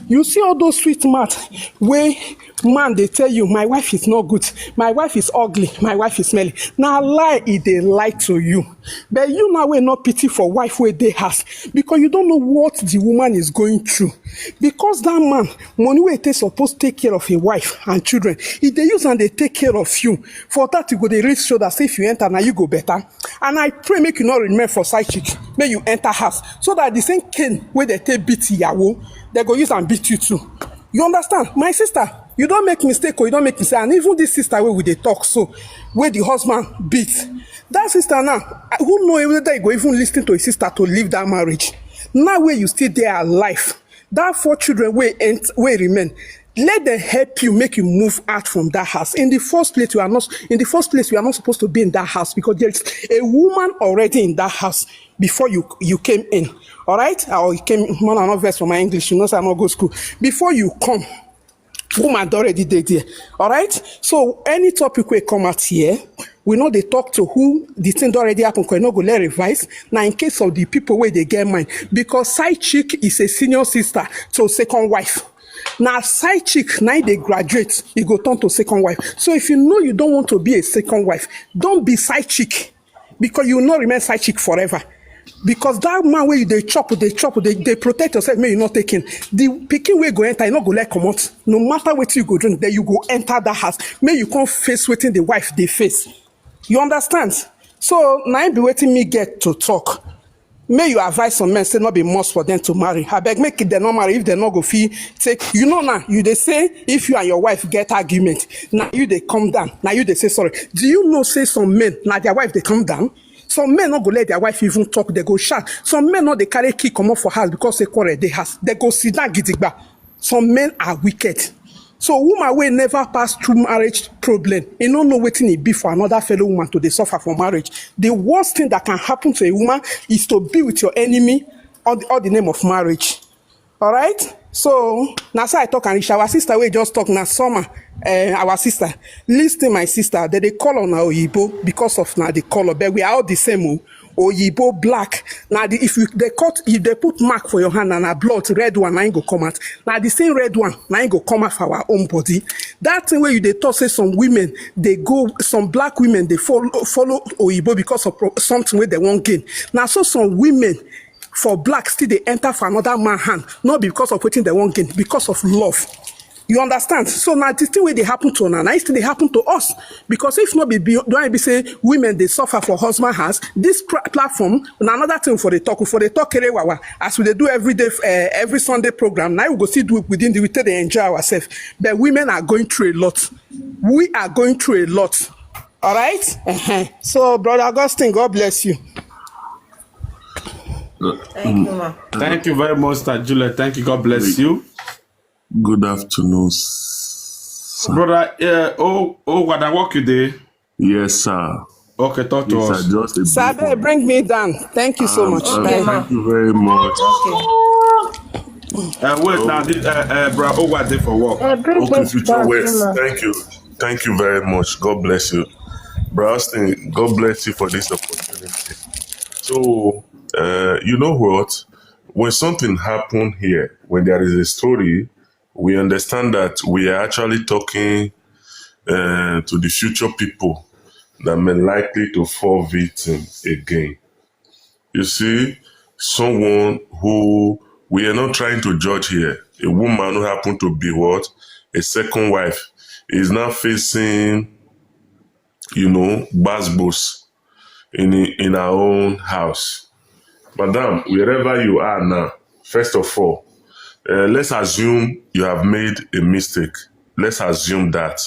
You see all those sweet mouth wey man dey tell you, my wife is not good, my wife is ugly, my wife is smelly. Na lie e dey lie to you. But you now wey no pity for wife wey dey house, because you don't know what the woman is going through. Because that man, money wey take suppose take care of a wife and children, e dey use am dey take care of you. For that, you go dey raise shoulder say if you enter, na you go better. And I pray make you not remain for side chick, make you enter house, so that the same cane wey dem take beat Iyawo, dem go use am beat you too. You understand? My sister, you don make mistake o, you don make mistake. And even this sister wey we dey talk so, wey the husband beat, that sister now, who know whether you go even listen to his sister to leave that marriage? Now wey you still dey alive, that four children wey ent- wey remain, let them help you make you move out from that house. In the first place, you are not in the first place, you are not supposed to be in that house, because there is a woman already in that house before you you came in. All right, or you came. Man, I no vex for my English. You know, say I no go school. Before you come, woman don already dey there. All right. So any topic wey come out here, we no dey talk to who the thing don already happen, 'cause e no go let revise. Now, in case of the people wey dey get mind, because side chick is a senior sister to second wife. Now, side chick, now they graduate, you go turn to second wife. So if you know you don't want to be a second wife, don't be side chick, because you will not remain side chick forever. Because that man where you they chop, they chop, they, they protect yourself, may you not take in. The picking way go enter, you not go let come out. No matter what you go drink, then you go enter that house. May you come face waiting the wife they face. You understand? So now be waiting me get to talk. May you advise some men say not be must for them to marry. I beg make them not marry if they not go fee take. You know now, you they say if you and your wife get argument, now you they come down. Now you they say sorry. Do you know say some men, now their wife they come down? Some men not go let their wife even talk, they go shout. Some men not they carry key come up for house because they quarrel they house. They go sit down gidigba. Some men are wicked. So woman will never pass through marriage problem. You don't know waiting it be for another fellow woman to they suffer for marriage. The worst thing that can happen to a woman is to be with your enemy on the, on the name of marriage. All right. So now say I talk and reach our sister we just talk now summer. Uh, our sister, listen, my sister, that they call on our Igbo because of now the color, but we are all the same. Oh. Oyibo black. Now the, if you they cut if they put mark for your hand and a blood red one, na go come out. Now the same red one, na go come out for our own body. That thing where you they talk say some women they go some black women they follow follow Oyibo because of pro- something where they won't gain. Now so some women for black still they enter for another man hand, not because of waiting they won't gain, because of love. You understand? So now this thing where they happen to now, now it still they happen to us. Because if not be be don't be say women they suffer for husband hands, this pra- platform na another thing for the talk for the talk kere wawa. As we dey do every day uh, every Sunday program, now we go see do it within the we take dey enjoy ourselves. But women are going through a lot. We are going through a lot. All right. Uh-huh. So brother Augustine, God bless you. Thank you, ma. Thank you very much, Sir Juliet. Thank you. God bless you. Good afternoon, sir. Brother, uh, oh, oh, what I work you day? Yes, sir. Okay, talk to Yes, us. sir. Just a Sabe, brief one. Bring me down. Thank you so Um, much. uh, Okay, ma. Thank you very much. Okay. Uh, wait, now, this, uh, uh, bro, oh, what day for work? Uh, bring Okay, this Future back, West. Emma. Thank you. Thank you very much. God bless you. Bro Austin, God bless you for this opportunity. So, uh, you know what? When something happened here, when there is a story, we understand that we are actually talking uh, to the future people that may likely to fall victim again. You see, someone who we are not trying to judge here, a woman who happened to be what? A second wife is now facing, you know, basbos in in her own house. Madam, wherever you are now, first of all, uh, let's assume you have made a mistake. Let's assume that.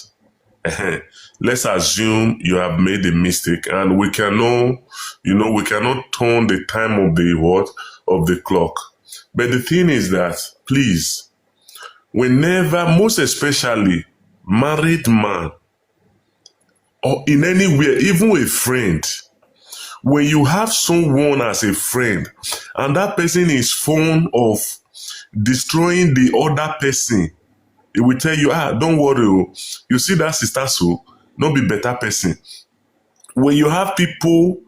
Let's assume you have made a mistake, and we cannot, you know, we cannot turn the time of the what of the clock. But the thing is that, please, whenever, most especially married man, or in anywhere, even a friend, when you have someone as a friend and that person is fond of destroying the other person, he will tell you, "Ah, don't worry o. You see that sister so, no be better person." When you have people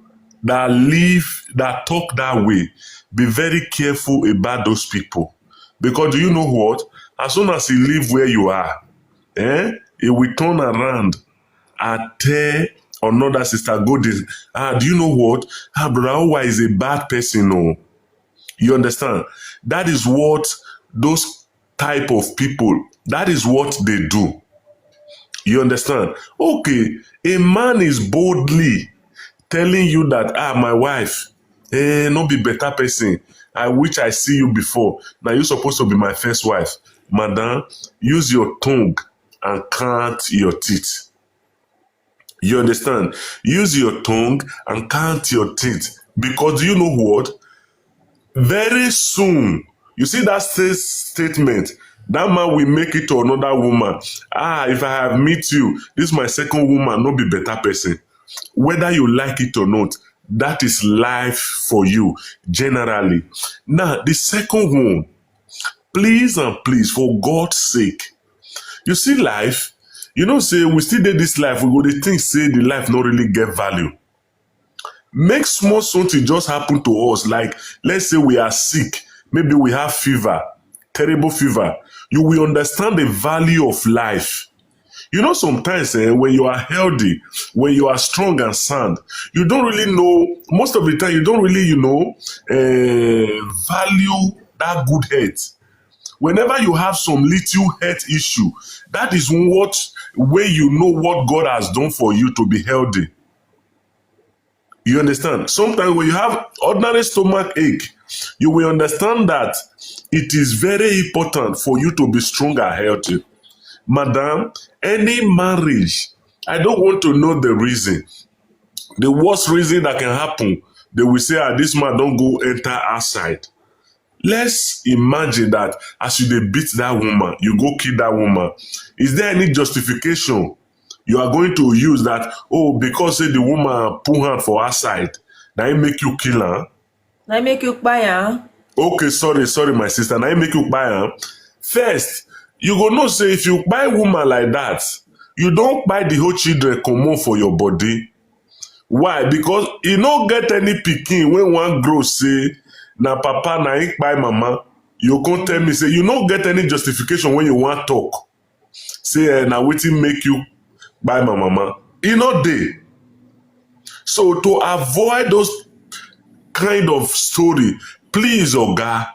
that live, that talk that way, be very careful about those people. Because do you know what? As soon as he live where you are, eh, he will turn around and tell another sister, "Go this. Ah, do you know what? Ah, brother Owa is a bad person." No, you understand? That is what those type of people, that is what they do. You understand? Okay, a man is boldly telling you that, "Ah, my wife, eh, no be better person. I wish I see you before. Now you supposed to be my first wife." Madam, use your tongue and count your teeth. You understand? Use your tongue and count your teeth. Because you know what? Very soon, you see that sta- statement, "That man will make it to another woman. Ah, if I have meet you, this my second woman, no be better person." Whether you like it or not, that is life for you generally. Now, the second one, please and please, for God's sake, you see life, you know, say we still dey this life, we go dey think say the life no really get value. Make small something just happen to us, like, let's say we are sick, maybe we have fever, terrible fever, you will understand the value of life. You know, sometimes, eh, when you are healthy, when you are strong and sound, you don't really know, most of the time, you don't really, you know, eh, value that good health. Whenever you have some little health issue, that is what, where you know what God has done for you to be healthy. You understand? Sometimes when you have ordinary stomach ache, you will understand that it is very important for you to be strong and healthy. Madam, any marriage, I don't want to know the reason. The worst reason that can happen, they will say, "Ah, this man don't go enter outside." Let's imagine that as you dey beat that woman, you go kill that woman. Is there any justification you are going to use that, "Oh, because say the woman put hand for her side, na im make you kill her"? Na make you kpai am. Okay, sorry, sorry, my sister. Na im make you kpai am. First, you go know say if you kpai woman like that, you don kpai the whole children comot for your body. Why? Because e no get any pikin wey wan grow say na papa na im kpai mama. You come tell me say you no get any justification when you wan talk. Say, eh, "Na wetin make you kpai my mama." E no dey. So to avoid those kind of story, please, oga,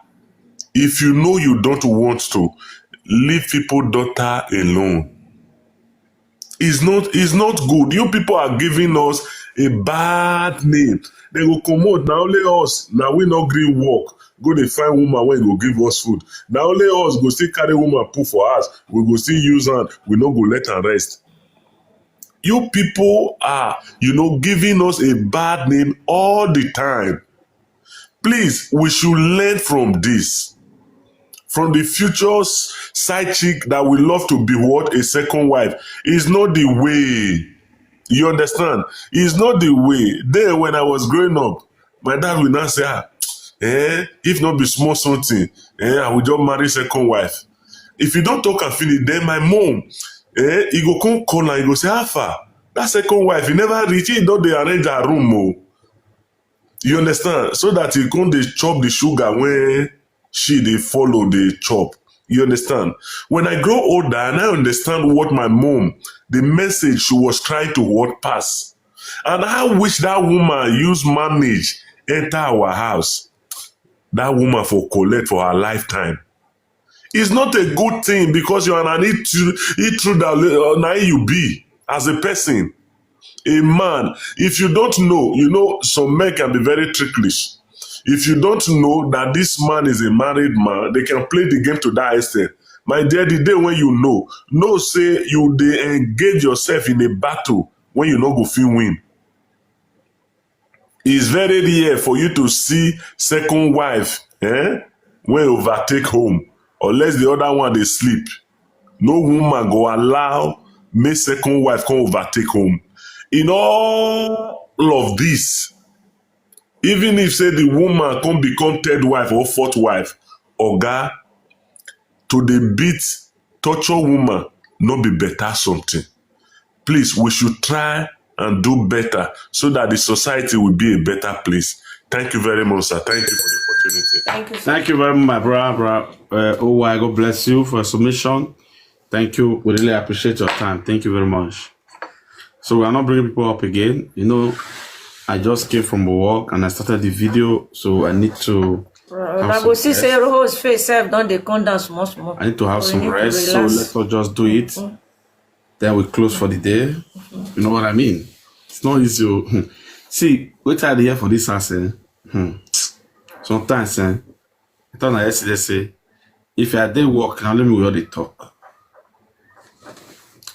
if you know you don't want to, leave people daughter alone. It's not, it's not good. You people are giving us a bad name. They go comot, "Na only us, na we no gree work." Go dey find woman wey go give us food. "Na only us go still carry woman put for house. We go still use hand. We no go let am rest." You people are, you know, giving us a bad name all the time. Please, we should learn from this. From the future s- side chick that we love to be what, a second wife, is not the way. You understand? It's not the way. Then when I was growing up, my dad will now say, "Ah, eh, if not be small something, eh, I will just marry second wife." If you don't talk and finish, then my mom, eh, he go come call and he go say, "How far? That second wife, he never reach, he don dey arrange her room o." You understand? So that he come dey chop the sugar when she dey follow dey chop. You understand? When I grow older and I understand what my mom, the message she was trying to what pass, and I wish that woman use manage enter our house. That woman for collect for her lifetime. It's not a good thing because you are an intru- intruder. Uh, na you be as a person, a man. If you don't know, you know, some men can be very tricklish. If you don't know that this man is a married man, they can play the game to that extent. My dear, the day when you know, know say you dey engage yourself in a battle when you no go fit win. It's very rare for you to see second wife, eh, when overtake home, unless the other one dey sleep. No woman go allow make second wife come overtake home. In all of this, even if say the woman come become third wife or fourth wife, oga, to dey beat, torture woman no be better something. Please, we should try and do better so that the society will be a better place. Thank you very much, sir. Thank you for the opportunity. Thank you, sir. Thank you very much, my brother, brother. Uh, oh, God bless you for your submission. Thank you. We really appreciate your time. Thank you very much. So we are not bringing people up again. You know, I just came from work and I started the video, so I need to. Una go see say Roho's face sef don dey come down small small. I need to have some rest, so let us just do it. Then we close for the day. You know what I mean? It's not easy. See, wait till I hear for this house. Eh? Hmm. Sometimes, eh, I thought yesterday say, if I dey work, now let me we all dey talk.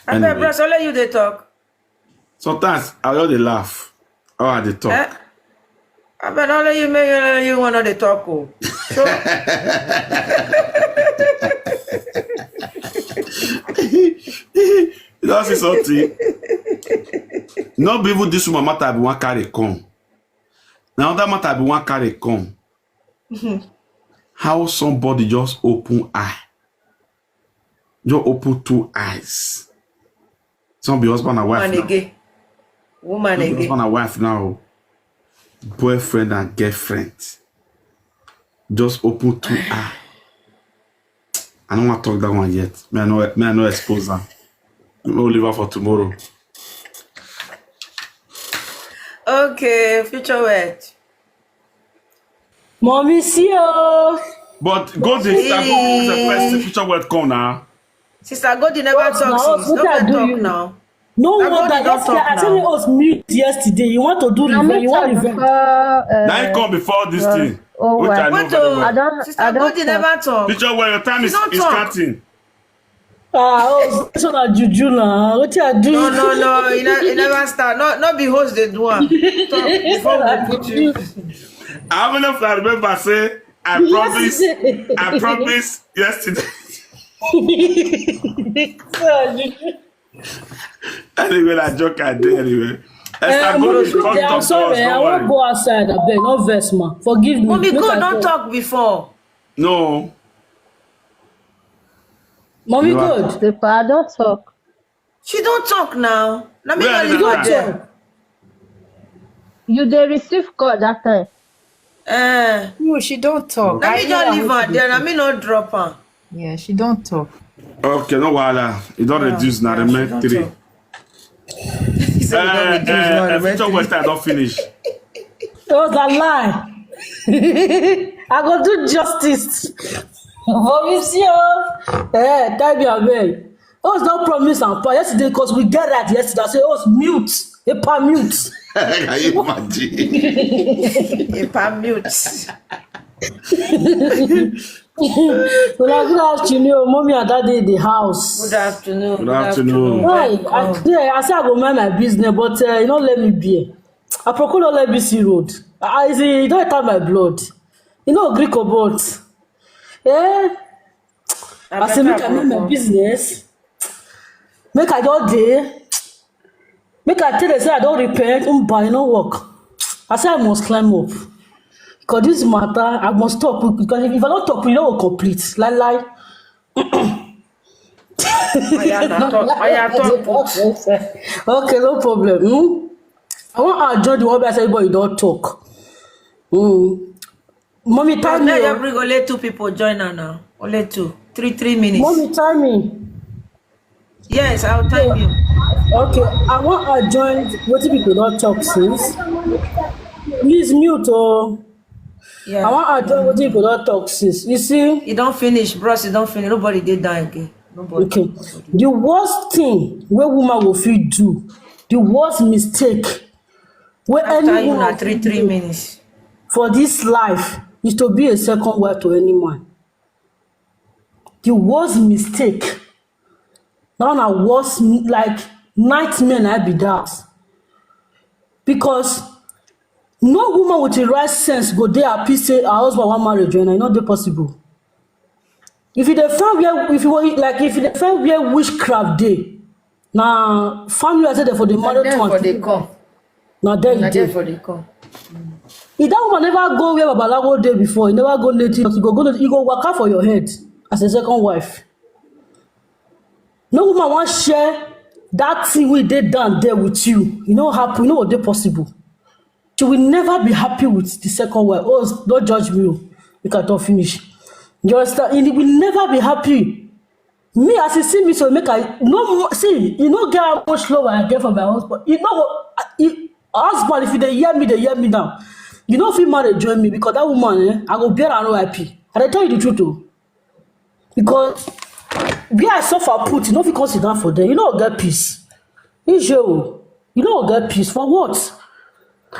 Abeg, bros, only you dey talk. Sometimes I just dey laugh. How I dey talk. Eh? Abeg, only you make only you wanna dey talk. Oh. So, You don't see something. Not be even this woman matter I be one carry come. Now that matter I be one carry come. How somebody just open eye, just open two eyes. Some be husband and wife woman now. Again. Woman again. Husband and wife now. Boyfriend and girlfriend. Just open two eye. I don't want to talk that one yet. May I not, may I not expose them. We'll leave her for tomorrow. Okay, future word. Mommy, see you. But go this time, go this the first future word come now. Sister Godi never talk since. No can talk now. No wonder yesterday I said it was mute yesterday. You want to do revenge. You want revenge. Now you come before this thing. Oh, which I know very well. Sister Godi never talk. Future word, your time is, is starting. Ah, oh, so na juju na. What you do? No, no, no. You, ne- you never start. No, not be host they do am. Talk before we put you. I will not remember say I promise. I promise yesterday. So juju. Anyway, I joke. I did anyway. Eh, Esther, Mommy, go, come I'm talk to sorry. us. I Don't won't worry. Go outside. I beg, don't vex, ma. Forgive me. Mommy, Make go I don't go. Talk before. No. Mommy, You are- good. Papa, I don't talk. She don't talk now. Let me Where not are leave you her going? there. Talk. You dey receive call that time. Eh. No, she don't talk. Let I me know just her leave when her she there. dey Let me not drop her. Yeah, she don't talk. Okay, no wahala. You don't reduce now. She Remain don't three. Talk. He said we don't Eh, reduce now. eh, Remain future three. West, I don't finish. It was a lie. I go do justice. Mommy, see you. Eh, tell me, abeg. Us don't promise and pa yesterday because we get that yesterday. I say, us mute. A pa mute. Can you imagine? A pa mute. So now, good afternoon, mommy and daddy in the house. Good afternoon. Good afternoon. Hi, I, today I say I go mind my business, but uh, you don't let me be. I procure all A B C road. I, I say you don't enter my blood. You know, Greek about. Eh? I say make I mind my business. Make I just dey. Make I tell them say I don't repent. Um, but I no work. I say I must climb up. Because this matter, I must talk because if I don't talk, we don't complete. Lie, lie. Oya, na talk. Oya, talk. Okay, no problem. Hmm? I want to join the one where I say, boy, you don't talk. Hmm. Mommy, tell me. Now you bring only two people join her now. Only two. Three, three minutes. Mommy, tell me. Yes, I'll tell you. Okay, I want to join what people don't talk since. Please mute. Oh. Yeah. I want to join what people don't talk since. You see? You don't finish, bros. You don't finish. Nobody did that again. Nobody. Okay. The worst thing where woman will feel do, the worst mistake where After any you woman na three, three minutes. For this life is to be a second wife to any man. the worst mistake. Now na worst, like, nightmare na be that. Because no woman with the right sense go dey happy say her husband wan marry join her. E no dey possible. If you dey find where, if you wan, like, if you dey find where witchcraft dey, na family I say dem for dey marry. Dem for dey come. Na there e dey. If that woman never go where babalawo dey before, e never go native, e go go, e go waka for your head as a second wife. No woman wan share that thing wey dey down there with you. E no happen, e no go dey possible. She will never be happy with the second wife. Oh, don't judge me, oh. Make I talk finish. You understand? E will never be happy. Me, as you see me, so make I no mo-, see, you no get how much love I get for my husband. You know, you, husband, if you dey hear me, dey hear me now. You no fit marry join me because that woman, eh, I go bear her R I P. I dey tell you the truth, oh. Because where I suffer put, you no fit come sit down for there. You no get peace. Ije o, you no get peace for what?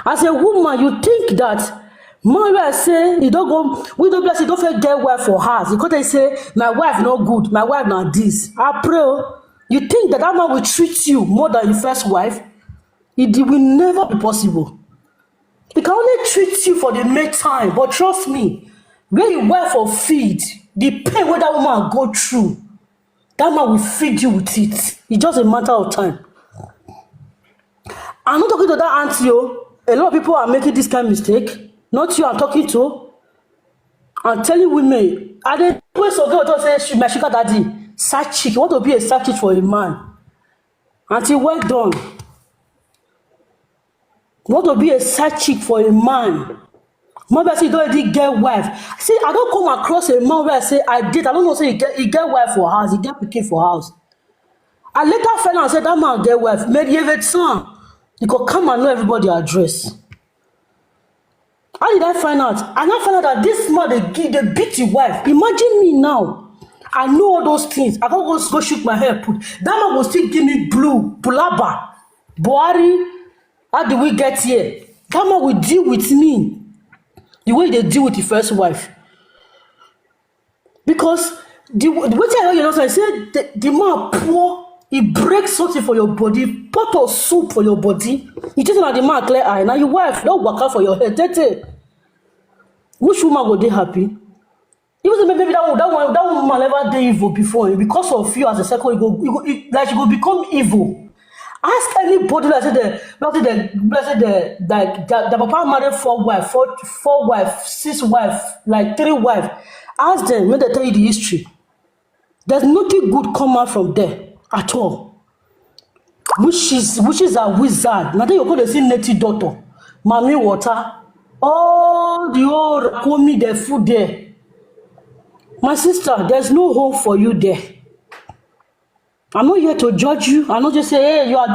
As a woman, you think that man wey I say e don go, we don bless, e don fit get wife for house. You come dey say, "My wife no good, my wife na this." I pray o. You think that that man will treat you more than your first wife? It will never be possible. He can only treat you for the main time, but trust me, where your wife for feed, the pain wey that woman go through, that man will feed you with it. It's just a matter of time. I'm not talking to that auntie o. A lot of people are making this kind of mistake. Not you I'm talking to. I'm telling women, I dey always forget to say, "She, my sugar daddy, side chick." You want to be a side chick for a man. Auntie, well done. You want to be a side chick for a man. Maybe I say you don't already get wife. See, I don't come across a man where I say I date. I don't know say he get, he get wife for house, he get pikin for house. I later find out say that man get wife. Mais il y avait de ça. You go come and know everybody address. How did I find out? I now find out that this man dey give, dey beat his wife. Imagine me now. I know all those things. I go go, go shook my head put. That man go still give me blue, bulaba, Buhari. How did we get here? That man will deal with me the way they deal with the first wife. Because the, the way I hear you, I say the, the man pour, he breaks something for your body, pot of soup for your body. You think na the man clear eye? Now your wife don waka for your head, tete. Which woman go dey happy? Even say maybe that one, that one, that woman never dey evil before. Because of you as a second, you go, you go, you, like, you go become evil. Ask anybody, like say the, like say the, like say the, like the, the papa married four wife, four, four wife, six wife, like three wife. Ask them when they tell you the history. There's nothing good come out from there at all. Which is, which is a wizard. Now they go dey see native doctor, mommy water, all the old rakomi, the food there. My sister, there's no hope for you there. I'm not here to judge you. I'm not just say, "Hey, you are